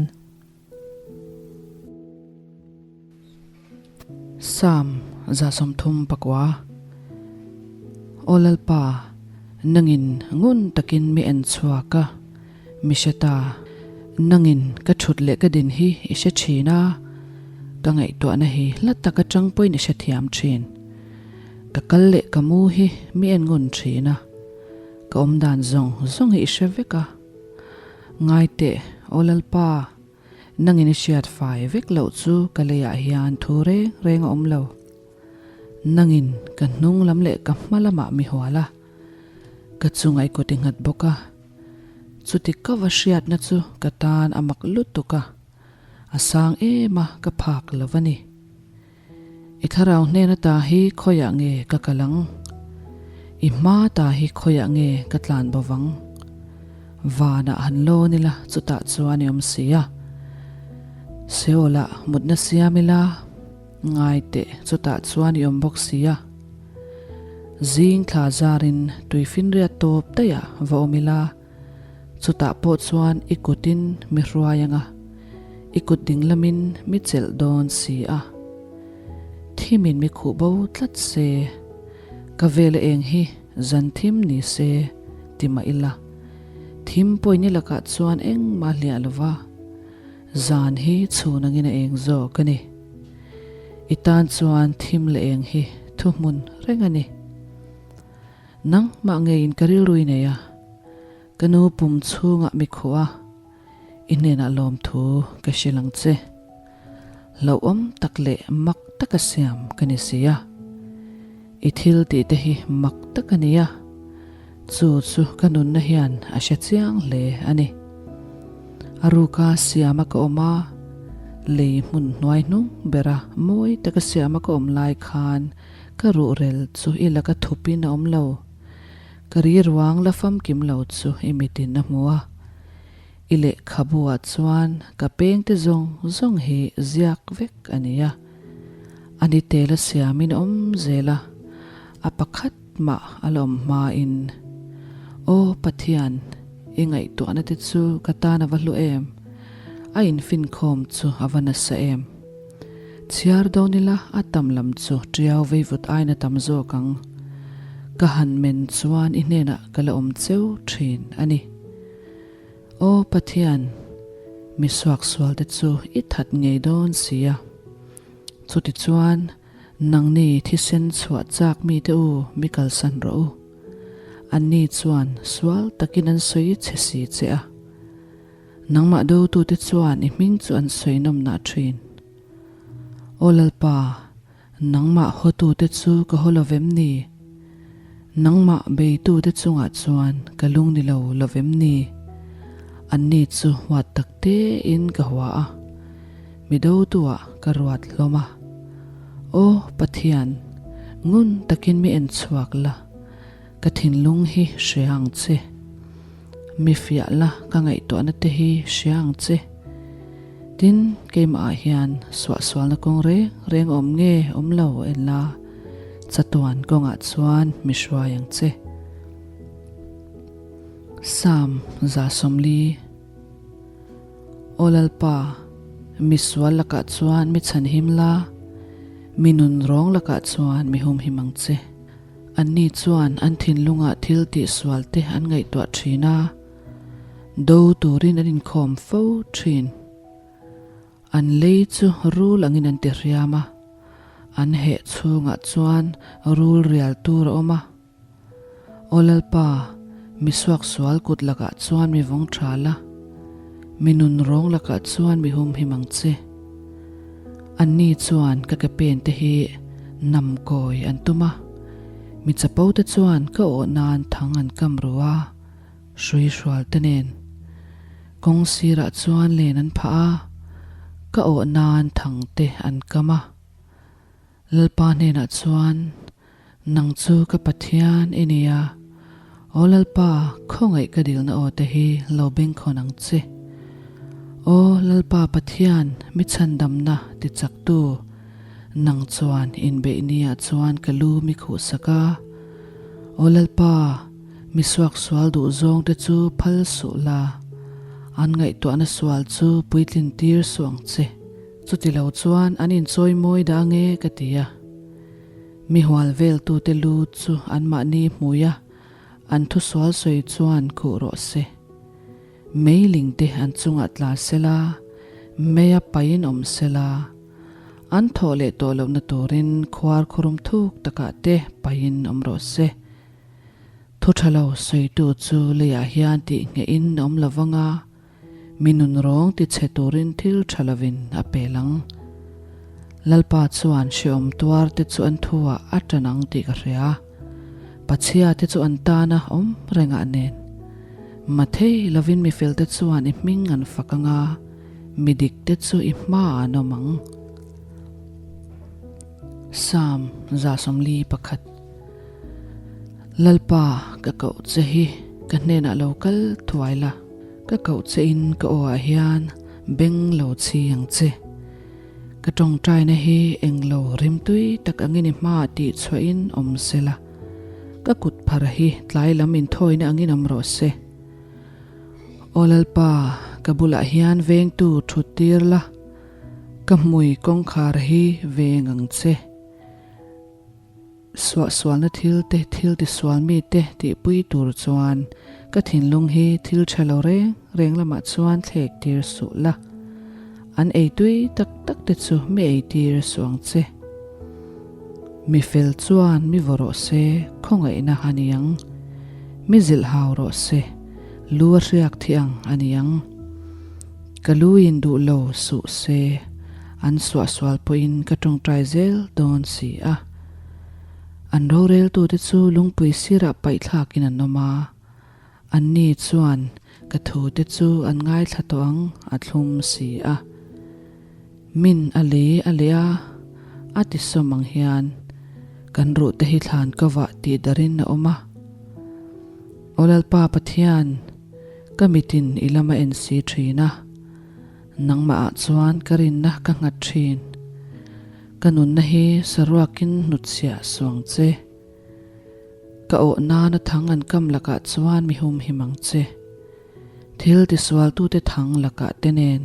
Psalm 34 Aw Lalpa, nangin ngun takin mi en chhuak a, Mi hre ta, nangin ka thut leh ka din hi i hre thin a, ka ngaihtuahna hi hla tak atang pawhin i hrethiam thin. Ka kal leh ka mu hi mi en ngun thin a, ka awmdan zawng zawng hi i hre vek a. Ngai teh, Aw Lalpa, nangin i hriat fai vek loh chu ka leiah hian thu reng reng a awm lo. Nangin ka hnung lam leh ka hma lamah mi hual a, ka chunga i kut i nghat bawk a. Chuti ka va hriatna chu ka tan a mak lutuk a, a sang em a ka phak lo a ni. I thlarau hnen ata hi khawiah nge ka kal ang? I hma ta hi khawiah nge ka tlan bo vang? Vanah han lawn ila chutah chuan i awm si a. Seolah mutna siam ila ngai teh chutah chuan i awm bawk si a. Zing thla zarin tuifinriat tawp daih ah va awm ila, chutah pawh chuan i kutin mi hruai anga, i kut ding lamin mi chelh dawn si a. Thimin mi khuh bo tlat se, ka vela eng hi zan thim ni se ti mah ila, thim pawhin i lakah chuan engmah hliah lova, Zan hi chhun angin a eng zawk a ni. I tan chuan thim leh eng hi thuhmun reng a ni. Nangmah ngeiin ka rilru i nei a, ka nu pum chhungah mi khuh a, i hnenah lawmthu ka hrilh ang che. Hlauhawm tak leh mak taka siam ka ni si a. I thil tih te hi mak tak a ni a, chu chu ka nunna hian a hre chiang hle a ni. A ruka siama ka awm a, lei hmun hnuai hnung bera mawi taka siama ka awm lai khan ka ruhrel chu i laka thupin a awm lo. Ka ri ruang la famkim lo chu i mitin a hmu a. I lehkhabu ah chuan ka pengte zawng zawng hi ziak vek a ni a. A ni tel a siamin a awm zel a, a pakhat mah a la awm hmain, Aw Pathian, i ngaihtuahna te chu ka tan a va hlu em? A infinkhawm chu a va nasa em? Chhiar dawn ila a tam lam chu tiau veivut aiin a tam zawk ang. Ka han men chuan i hnenah ka la awm cheu thin a ni. Aw Pathian, mi suaksualte chu i that ngei dawn si a. Chutichuan, nangni thisen chhuah chak mite u mi kalsan rawh u. Anni chuan sual takin an sawi chhe si che a. Nangmah dotute chuan i hming chu an sawi nawmnah thin. Aw Lalpa, Nangmah hawtute chu ka haw lo vem ni? Nangmah beitute chungah chuan ka lung ni lo lo vem ni? Anni chu huat tak tein ka hua a, mi dotuah ka ruat hlawm a. Aw Pathian, ngun takin mi en chhuak la, ka thinlung hi hria ang che. Mi fiah la ka ngaihtuahna te hi hria ang che. Tin, keimah ah hian suahsualna kawng reng reng awm nge awm lo en la, chatuan kawngah chuan mi hruai ang che. Psalm 140 Aw Lalpa, mi sual lakah chuan mi chhanhim la, mi nun rawng lakah chuan mi humhim ang che. Anni chuan an thinlungah thil tihsual te an ngaihtuah thin a. Do turin an inkhawm fo thin. An lei chu rul angin an ti hriam a, an heh chhungah chuan rul rial tur a awm a. Aw Lalpa, Mi suaksual kut lakah chuan mi vawng tha la, mi nun rawng lakah chuan mi humhim ang che. Anni chuan ka ke pen te hi nam kawi an tum a, mi chapo te chuan ka awh nan thang an kam ru a, hrui hrual te nen kawng sirah chuan len an phah a, ka awh nan thang te an kam a. Lalpa hnenah chuan, Nang chu ka Pathian i ni a, Aw Lalpa, khawngaih ka dilna aw te hi lo bengkhawn ang che. Aw Lalpa Pathian, mi chhandamna tichaktu, nang chuan inbeih niah chuan ka lu mi khuhsak a. Aw Lalpa, mi suaksual duh zawngte chu phal suh la, an ngaihtuahna sual chu puitlin tir suh ang che. Chutilo chuan an inchawi mawi dah nge ka ti a. Mi hual veltute lu chu anmahni hmui a, an thusual sawi chuan khuh rawh se. Meiling te an chungah tla sela, meia paiin awm sela, an thawh leh tawh lohna turin khuar khurum thuk takah te paiin awm rawh se. Thu tha lo sawitu chu leiah hian tih nghehin a awm lovang a, Mi nun rawng ti chhe turin thil tha lovin a pel ang. Lalpa chuan hrehawm tuar te chu an thuah a tan ang tih ka hria. Pachhia te chu an tana awm rengah nen. Mathei lovin mi fel te chuan i hming an fak ang a, mi dik te chu i hmaah an awm ang. Psalm 141. Lalpa ka koh che hi ka hnenah lo kal thuai la. Ka koh che in ka aw ah hian beng lo chhi ang che. Ka tawngtaina hi englo rimtui tak angin i hmaah tih chhuah in awm se la. Ka kut phar hi tlai lam inthawina angin awm rawh se. Aw Lalpa, ka bulah hian vengtu thut tir la, ka hmui kawngkhar hi veng ang che. Suahsualna thil te, thil tisual mi te tihpui tur chuan ka thinlung hi thil tha lo reng reng lamah chuan thlek tir suh la. An ei tui tak tak te chu mi ei tir suh ang che. Mi fel chuan mi vaw rawh se, khawngaihna a ni ang. Mi zilh hau rawh se, lu a hriak thi ang a ni ang. Ka lu in duh lo suh se, an suahsual pawhin ka tawngtai zel dawn si a. An roreltute chu lungpui sirah paihthlakin an awm a, anni chuan ka thute chu an ngaithla tawh ang a thlum si a. Min a lei a leh a, a ti sawm ang hian kan ruhte hi thlan ka vah tih darin a awm a. Aw Lalpa Pathian, ka mitin i lam a en si thin a. Nangmah ah chuan ka rinna ka nghat thin. Ka nunna hi saruakin hnutchhiah suang che. Ka awh nana thang an kam lakah chuan mi humhim ang che. Thil tisualtute thang lakah te nen.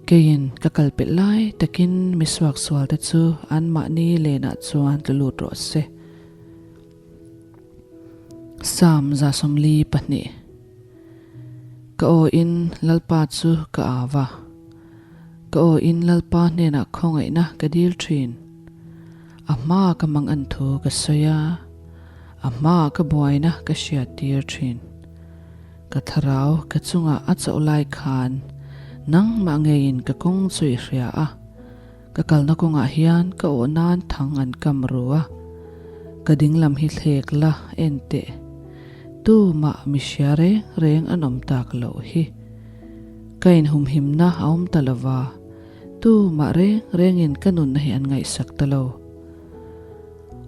Keiin ka kal pelh lai takin mi suaksualte chu anmahni lenah chuan tlu lut rawh se. Psalm 142. Ka aw in Lalpa chu ka au a, ka aw in Lalpa hnenah khawngaihna ka dil thin. A hmaa ka mang an thu ka sawi a, a hmaa ka buaina ka hriat tir thin. Ka thlarau ka chungah a chauh lai khan nangmah ngeiin ka kawng chu i hria a, Ka kalna kawngah hian ka awh nan thang an kam ru a, ka dinglam hi thlek la en teh. Tumah mi hria reng reng an awm tak loh hi. Ka inhumhimna a awm ta lova, tumah reng rengin ka nunna hi an ngaihsak ta lo.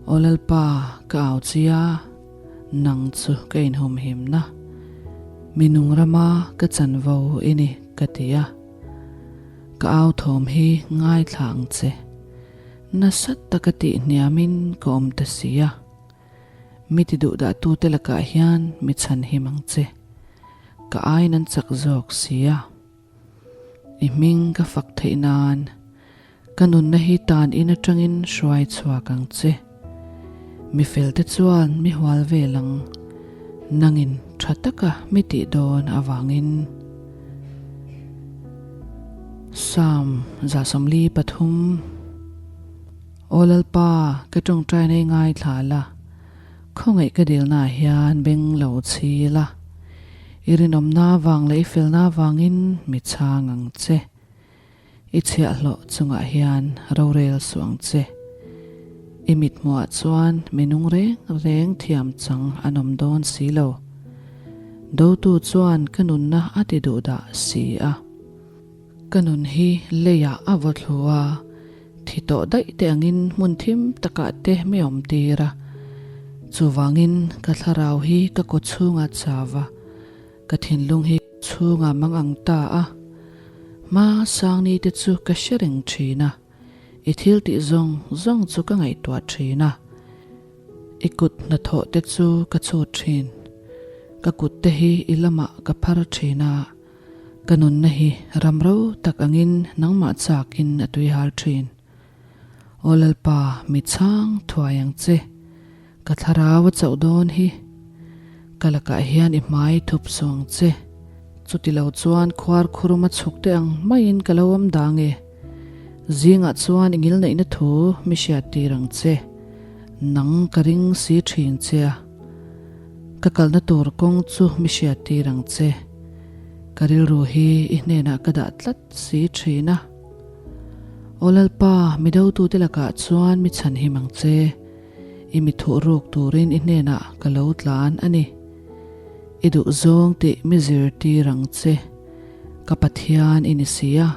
Aw Lalpa, ka au chia, nang chu ka inhumhimna, mi nung rama ka chanvo i ni ka ti a. Ka au thawm hi ngaithla ang che. Nasa taka tih hniamin ka awm ta si a. Mi ti duh dah tute lakah hian mi chhan him ang che. Ka aiin an chak zawk si a. I hming ka fak theih nan ka nunna hi tan in atangin hruai chhuak ang che. Mi felte chuan mi hual vel ang, nangin tha taka mi tih dawn avangin. Psalm 143 Aw Lalpa, ka tawngtaina i ngaithla la. Khawngaih ka dilnaah hian beng lo chhi la, i rinawmna vang leh i felna vangin mi chhang ang che. I chhiahhlawh chungah hian rorel suh ang che. I mithmuhah chuan mi nung reng reng thiam chang an awm dawn si lo. Dotu chuan ka nunna a ti duh dah si a. Ka nun hi leiah a vaw thlu a, thi tawh daih te angin hmun thim takah te mi awm tir a. Chuvangin ka thlarau hi ka kaw chhungah chau a, ka thinlung hi chhungah mang ang ta a. Hma sangni te chu ka hre reng thin a, i thil tih zawng zawng chu ka ngaihtuah thin a. I kut hnathawh te chu ka chhut thin, ka kut te hi i lamah ka phar thin a. Ka nunna hi ram ro tak angin nangmah chakin a tuihal thin. Aw Lalpa, mi chhang thuai ang che, ka thlarau a chauh dawn hi. Ka lakah hian i hmai thup suh ang che. Chuti lo chuan khuar khuruma chhuk te ang maiin ka lo awm dang e. Zingah chuan i ngilneihna thu mi hriattir ang che. Nang ka ring si thin che a. Ka kalna tur kawng chu mi hriattir ang che. Ka rilru hi i hnenah ka dah tlat si thin a. Aw Lalpa, mi dotute lakah chuan mi chhanhim ang che. I mi thuh ruk turin i hnenah ka lo tlan a ni. I duh zawng tih mi zirtir ang che. Ka Pathian i ni si a.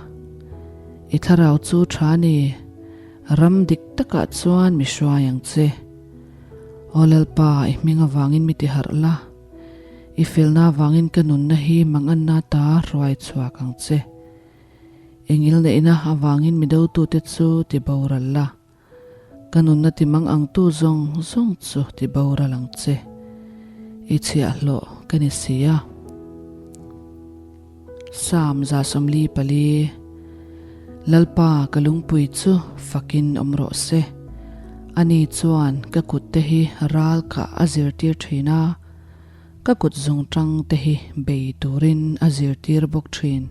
I thlarau chu tha ni. Ram dik takah chuan mi hruai ang che. Aw Lalpa, i hming avangin mi tiharh la. I felna avangin ka nunna hi manganna ta hruai chhuak ang che. I ngilneihna avangin mi dotute chu ti boral la. Ka nunna ti mang angtu zawng zawng chu ti boral ang che. I chhiahhlawh ka ni si a. Psalm 144, Lalpa ka lungpui chu fakin awm rawh se. Ani chuan ka kutte hi ral kah a zirtir thin a, ka kut zungtang te hi bei turin a zirtir bawk thin.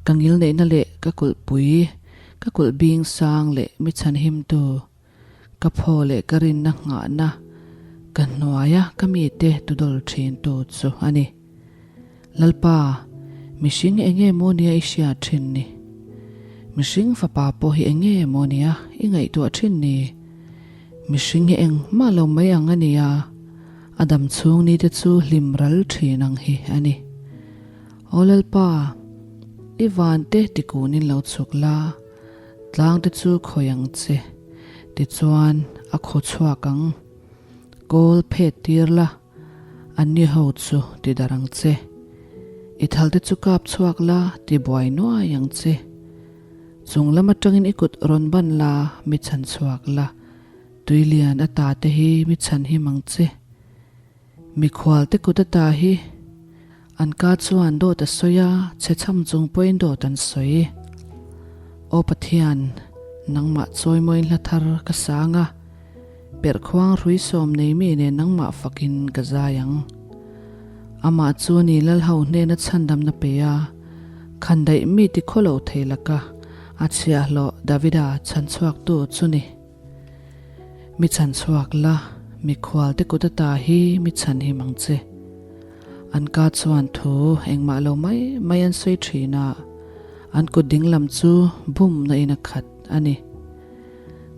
Ka ngilneihna leh ka kulhpui, ka kulh bing sang leh mi chhanhimtu, Ka phaw leh ka rinna nghahna ka hnuaia ka mite tudawl thintu chu a ni. Lalpa, mihring eng nge maw nia i hriat thin ni? Mihring fapa pawh hi eng nge maw nia i ngaihtuah thin ni? Mihring hi engmah lo mai ang a nia, a dam chhung nite chu hlim ral thin ang hi a ni. Aw Lalpa, i vante tikunin lo chhuk la, Tlang te chu khawi ang che, tichuan a khaw chhuak ang. Kawl phet tir la, anni ho chu ti darh ang che. I thal te chu kap chhuak la, ti buai nuai ang che. Chung lam atangin i kut rawn ban la, mi chhan chhuak la, tuilian a ta te hi mi chhan him ang che. Mikhual te kut ata hi an ka chuan dawt a sawi a, chhe chham chung pawhin dawt an sawi. Aw Pathian, nangmah chawimawiin hla thar ka sang a, perhkhuang hrui sawm nei mi nen nangmah fakin ka zai ang. Amah chu ni Lalho hnena chhandamna pe a, khandaih mi ti khaw lo thei laka a chhiahhlawh Davida chhanchhuaktu chu ni. Mi chhan chhuak la, mikhual te kut ata hi mi chhan him ang che. An ka chuan thu engmah lo mai mai an sawi thin a, an kut ding lam chu bumna in a khat a ni.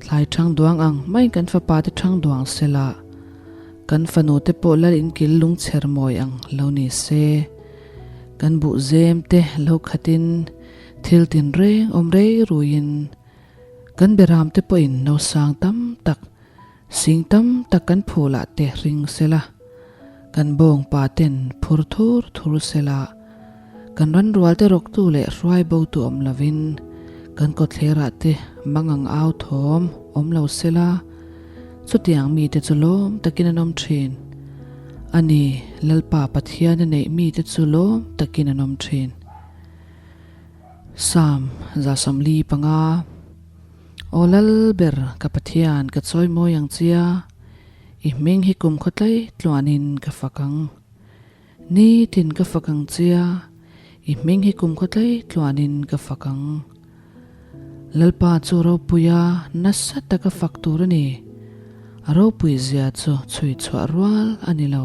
Thlai thang duang ang maiin kan fapa te thang duang se la, kan fanu te pawh lal in kil lungchher mawi ang lo ni se. Kan buh zem te lo khatin thil tinreng awm rei ruiin, Kan beramte pawhin nausang tam tak, sing tam tak kan phulah te ring sela, kan bawngpa ten phur thur thur sela, kan ranrualte rawktu leh hruai botu awm lovin kan kawtthlerah te mangang au thawm awm lo sela, chutiang mite chu lawm takin an awm thin. A ni, Lalpa Pathian a neih mite chu lawm takin an awm thin. Psalm 145 Aw Lal ber ka Pathian ka chawi mawi ang chia, I hming hi kum khaw tlai tluanin ka fak ang. Nitin ka fak ang chia, I hming hi kum khaw tlai tluanin ka fak ang. Lalpa chu ropuia nasa taka fak tur a ni. A ropui zia chu chhui chhuah rual a ni lo.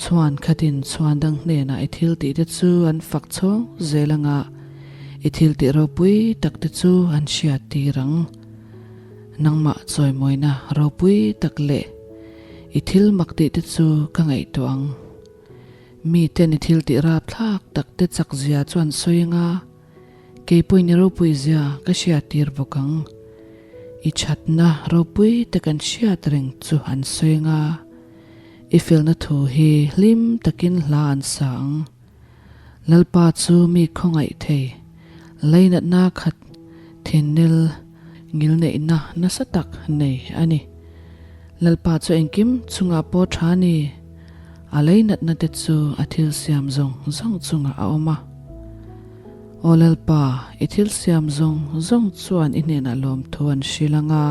Chhuan khatin chhuan dang hnenah i thil tih te chu an fak chhawng zel anga i thil tih ropui tak te chu an hriat tir ang. Nangmah chawimawina ropui tak leh i thil mak tih te chu ka ngaihtuah ang. Miten i thil tih rapthlak tak te chak zia chu an sawi anga kei pawhin i ropui zia ka hriat tir bawk ang. I thatna ropui te kan hriat reng chu an sawi anga i felna thu hi hlim takin hla an sa ang. Lalpa chu mi khawngaih thei, lainatna khat thinnel ngilneihna nasa tak nei a ni. Lalpa chu engkim chungah pawh tha a ni, a lainatna te chu a thil siam zawng zawng chungah a awm a. Aw Lalpa, i thil siam zawng zawng chuan i hnenah lawmthu an hrilh ang a,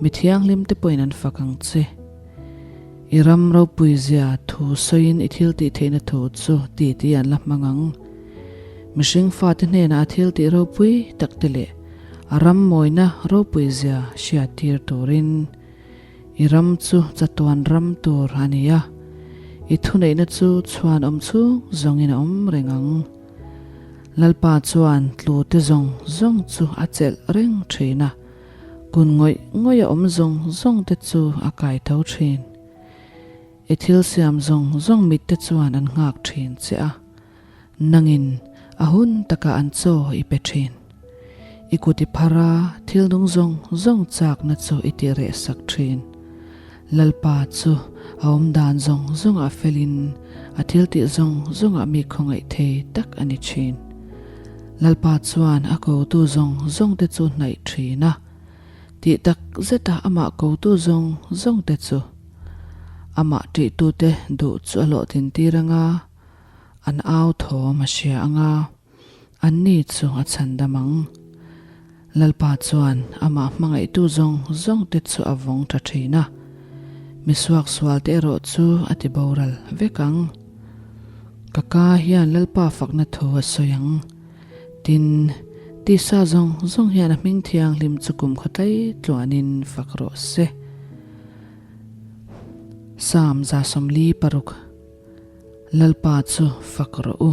mi thianghlim te pawhin an fak ang che. I ram ropui zia thu sawiin i thil tih theihna thu chu ti ti an la hmang ang. Mihring fate hnenah a thil tih ropui tak te leh a ram mawina ropui zia hriat tir turin i ram chu chatuan ram tur a ni a, i thuneihna chu chhuan awm chhung zawngin a awm reng ang. Lalpa chuan tlute zawng zawng chu a chelh reng thin a. Kun ngawih ngawih a awm zawng zawng te chu a kai tho thin. I thil siam zawng zawng mit te chuan an nghak thin che a, nangin a hun takah an chaw i pe thin. I kut i phar a, thil nung zawng zawng chakna chu i ti reh sak thin. Lalpa chu a awm dan zawng zawngah felin a thil tih zawng zawngah mi khawngaih thei tak a ni thin. Lalpa chuan a kotu zawng zawng te chu hnaih thin a, tih tak zeta amah kotu zawng zawng te chu amah ṭihtute duh chu a hlawhtlin tir anga, an au thawm a hria anga, anni chu a chhandam ang. Lalpa chuan amah hmangaihtu zawng zawng te chu a vawng tha thin a, mi suaksual te erawh chu a ti boral vek ang. Ka ka hian Lalpa fakna thu a sawi ang. Tin, tisa zawng zawng hian a hming thianghlim chu kum khawtlai tluanin fak rawh se. Psalm 46 Lalpa chu fak rawh u.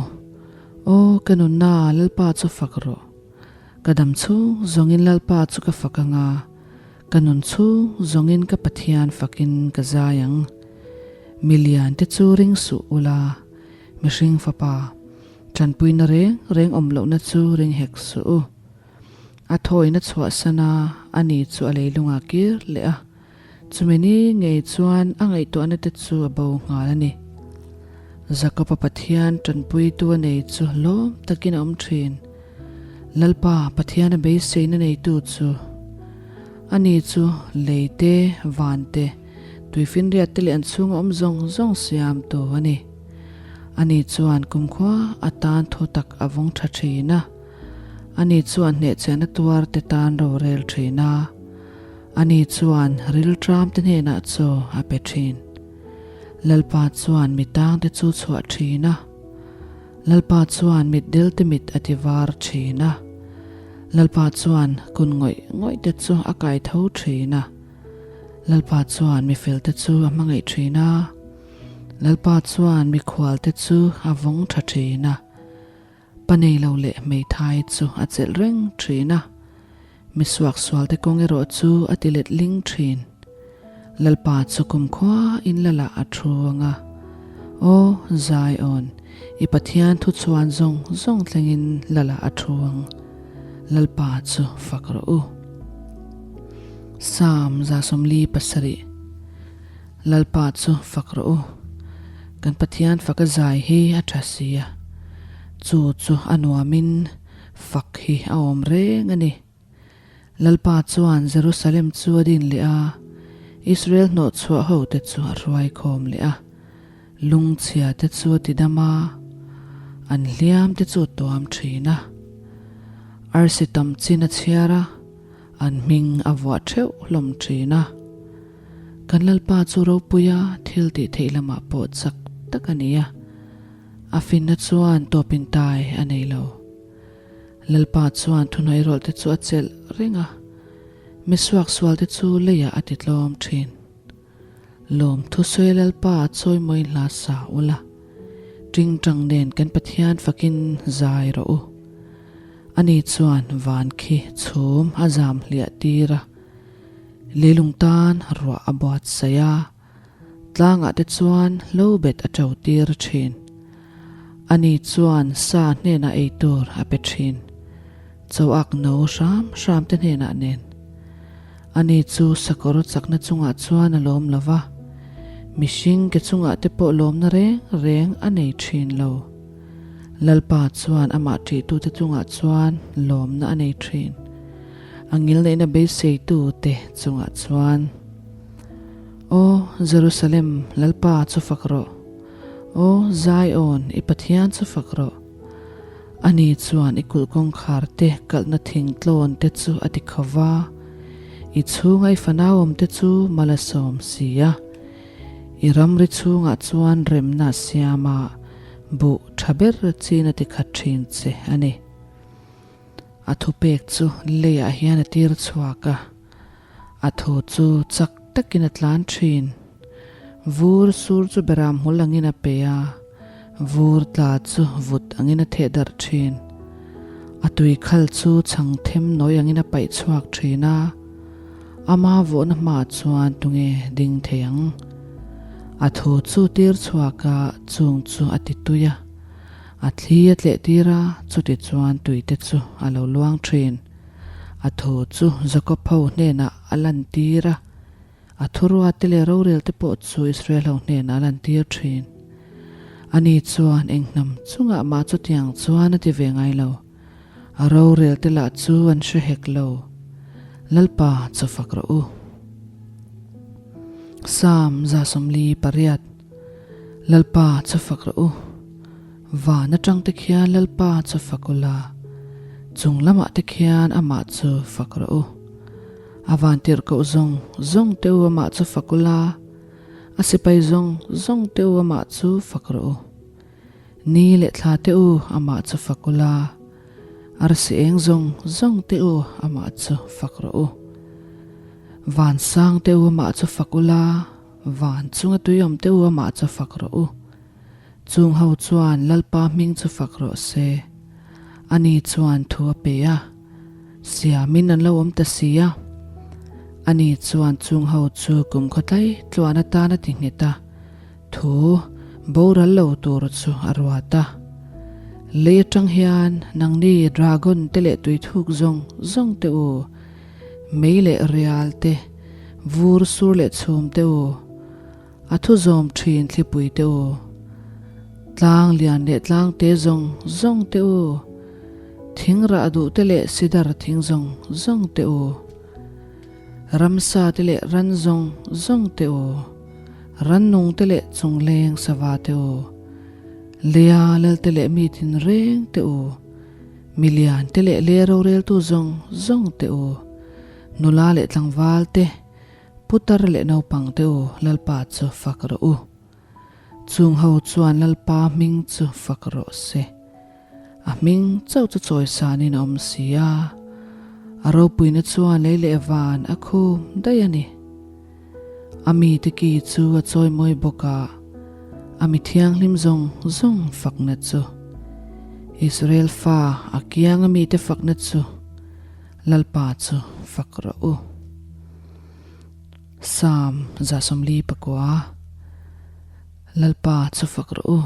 Aw ka nunna Lalpa chu fak rawh. Ka dam chhung zawngin Lalpa chu ka fak anga, ka nun chhung zawngin ka Pathian fakin ka zai ang. Mi lian te chu ring suh ula, mihring fapa, tanpuina reng reng awm lohna chu ring hek suh u. A thawina chhuahsan a, ani chu a leilungah kir leh a, chumi ni ngei chuan a ngaihtuahna te chu a bo nghal a ni. Jakob-a Pathian tanpuitu a nei chu lawm takin a awm thin. Lalpa Pathiana beiseina neitu chu ani chu lei te, van te, tuifinriat te leh an chhunga awm zawng zawng siamtu a ni. Ani chuan kumkhua atan thu tak a vawng tha thin a. Ani chuan hnehchhiahna tuar te tan rorel thin a. Ani chuan rilṭam te hnenah chaw a pe thin. Lalpa chuan mi tang te chu chhuah thin a. Lalpa chuan mitdel te mit a ti var thin a. Lalpa chuan kun ngawih ngawih te chu a kai tho thin a. Lalpa chuan mifel te chu a hmangaih thin a. Lalpa chuan mikhual te chu a vawng tha thin a. Pa nei lo leh hmeithai chu a chelh reng thin a, mi suaksual te kawng erawh chu a ti let ling thin. Lalpa chu kumkhua in lalah a thu ang a, Aw Zion, i Pathian thu chhuan zawng zawng thlengin lalah a thu ang. Lalpa chu fak rawh u. Psalm 47 Lalpa chu fak rawh u. Kan Pathian fak a zai hi a tha si a, chu chu a nuamin fak hi a awm reng a ni. Lalpa chuan Jerusalem chu a din leh a, Israel hnawhchhuah hote chu a hruai khawm leh a, lungchhia te chu a ti dam a, an hliam te chu a tuam thin a. Arsi tam chin a chhiar a, an hming a vuah theuh hlawm thin a. Kan Lalpa chu ropuia thil tih theih lamah pawh chak tak a ni a, a finna chuan tawpin tai a nei lo. Lalpa chuan thuhnuai rawlh te chu a chelh reng a, Mi suaksualte chu leiah a ti tlawm thin. Lawmthu sawi Lalpa a chawimawi hla sa ula, tingtang nen kan Pathian fakin zai rawh u. Ani chuan van khi chhum a zam hliah tir a, leilung tan ruah a buatsaih a, tlangah te chuan hlo bet a to tir thin. Ani chuan sa hnenah ei tur a pe thin. Choak no hram hram te hnenah nen. Ani chu sakawr chakna chungah chuan a lawm lo va, mihring ke chungah te pawh lawmna reng reng a nei thin lo. Lalpa chuan amah ṭihtute chungah chuan lawmna a nei thin. A ngilneihna beiseitute chungah chuan. Aw Jerusalem, Lalpa chu fak rawh! Aw Zion, i Pathian chu fak rawh! Ani chuan i kulh kawngkhar te kalhna thing tlawn te chu a ti kho va, i chhunga i fanau awm te chu mal a sawm si a. I ramri chhungah chuan remna a siam a, buh tha ber chin a ti khat thin che a ni. A thupek chu leiah hian a tir chhuak a, a thu chu chak takin a tlan thin. Vur sur chu beram hmul angin a pe a, vur tla chu vut angin a theh darh thin. A tui khal chu chhang them nawi angin a paih chhuak thin a, ama vawhna hmaah chuan tunge ding thei ang? A thu chu tir chhuak a, chung chu a ti tui a. A thli a tleh tir a, chuti chuan tuite chu a lo luang thin. A thu chu Jakob ho hnenah a lantir a, a thuruate leh rorel te pawh chu Israel ho hnenah a lantir thin. Ani chuan eng hnam chungah mah chutiang chuan a ti ve ngai lo. A rorel te lah chu an hre hek lo. Lalpa chaw fak rawh u. Psalm 148 Lalpa chaw fak rawh u. Van atang te khian Lalpa chu fak ula, chung lamah te khian amah chu fak rawh u. A van tirhkoh zawng zawng te u amah chu fak ula, a sipai zawng zawng te u amah chu fak rawh u. Ni leh thla te u amah chu fak ula, arsi eng zawng zawng te u amah chu fak rawh u. Van sang te u amah chu fak ula, van chunga tui awm te u amah chu fak rawh u. Chung ho chuan Lalpa hming chu fak rawh se. Ani chuan thu a pe a, siamin an lo awm ta si a. Ani chuan chung ho chu kum khawtlai tluan atan a ti nghet a, thu boral lo tur chu a ruat a. Lei atang hian nangni dragon te leh tuithuk zawng zawng te u, mei leh rial te, vur sur leh chhum te u, A thu zawm thin thlipui te u, tlang lian leh tlang te zawng zawng te u, thing rah duh te leh sidar thing zawng zawng te u, ramsa te leh ran zawng zawng te u, rannung te leh chungleng sava te u, leia lal te leh mi tinreng te u, milian te leh le roreltu zawng zawng te u, nula leh tlangval te, Putar leh naupang te u, Lalpa chu fak rawh u. Chung ho chuan Lalpa hming chu fak rawh se. A hming chauh chu chawisanin a awm si a, a ropuina chuan lei leh van a khum daih a ni. A mite ki chu a chawimawi bawk a, a mi thianghlim zawng zawng fakna chu, Israel fa a kianga mite fakna chu, Lalpa chu fak rawh u. Psalm 149 Lalpa chu fak rawh u.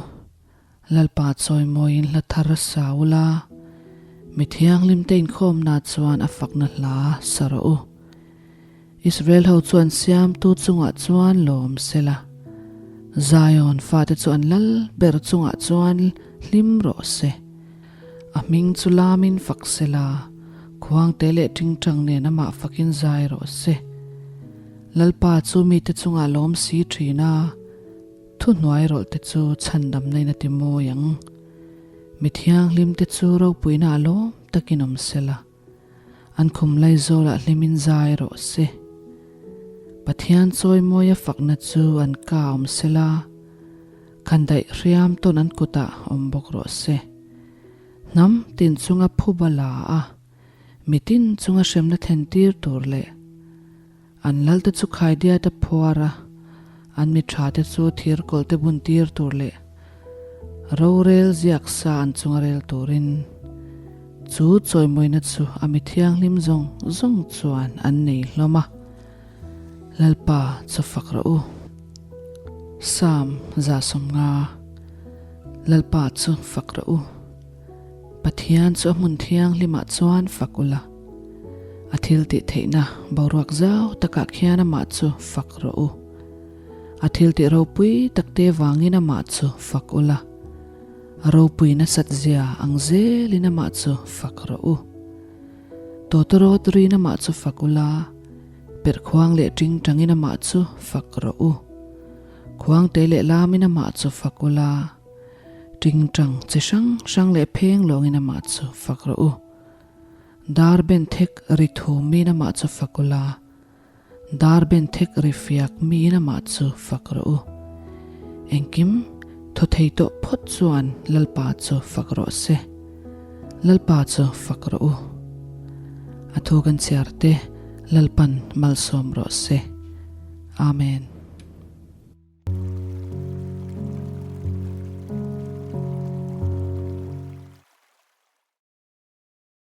Lalpa chawimawiin hla thar sa ula, mi thianghlimte inkhawmna chuan a fakna hla sa rawh u. Israel ho chu an siamtu chungah chuan lawm sela, Zion fate chu an lal ber chungah chuan hlim rawh se. A hming chu lamin fak sela, khuangte leh tingtang nen amah fakin zai rawh se. Lalpa chu mite chungah lawm si thin a, thuhnuai rawlh te chu chhandamna in a ti mawi ang. Mi thianghlim te chu ropuina a lawm takin awm sela. An khum lai zawlah hlimin zai rawh se. Pathian chawimawia fakna chu an ka awm sela, khandaih hriam tawn an kutah awm bawk rawh se. Hnam tin chunga phuba la a, mitin chunga hremna thlen tir tur leh. An lalte chu khaidiat a phuar a, an mi thate chu thir kawlhte bun tir tur leh rorel ziak sa an chunga rel turin chu chawimawina chu a mi thianghlim zawng zawng chuan an nei hlawm a. Lalpa chu fak rawh u. Psalm 150 Lalpa chu fak rawh u. Pathian chu a hmun thianghlimah chuan fak ula, a thil tih theihna boruak zau takah khian amah chu fak rawh u. A thil tih ropui takte vangin amah chu fak ula, a ropui nasat zia ang zelin amah chu fak rawh u. Tawtawrawt rin amah chu fak ula, perhkhuang leh tingtangin amah chu fak rawh u. Khuangte leh lamin amah chu fak ula, Tingtang chi hrang hrang leh pheng lawngin amah chu fak rawh u. Dar ben thek ri thum miin amah chu fak ula, dar ben thek ri fiak miin amah chu fak rawh u. Engkim thaw thei tawh phawt chuan Lalpa chu fak rawh se. Lalpa chu fak rawh u. A thu kan chhiar te Lalpan malsawm rawh se. Amen.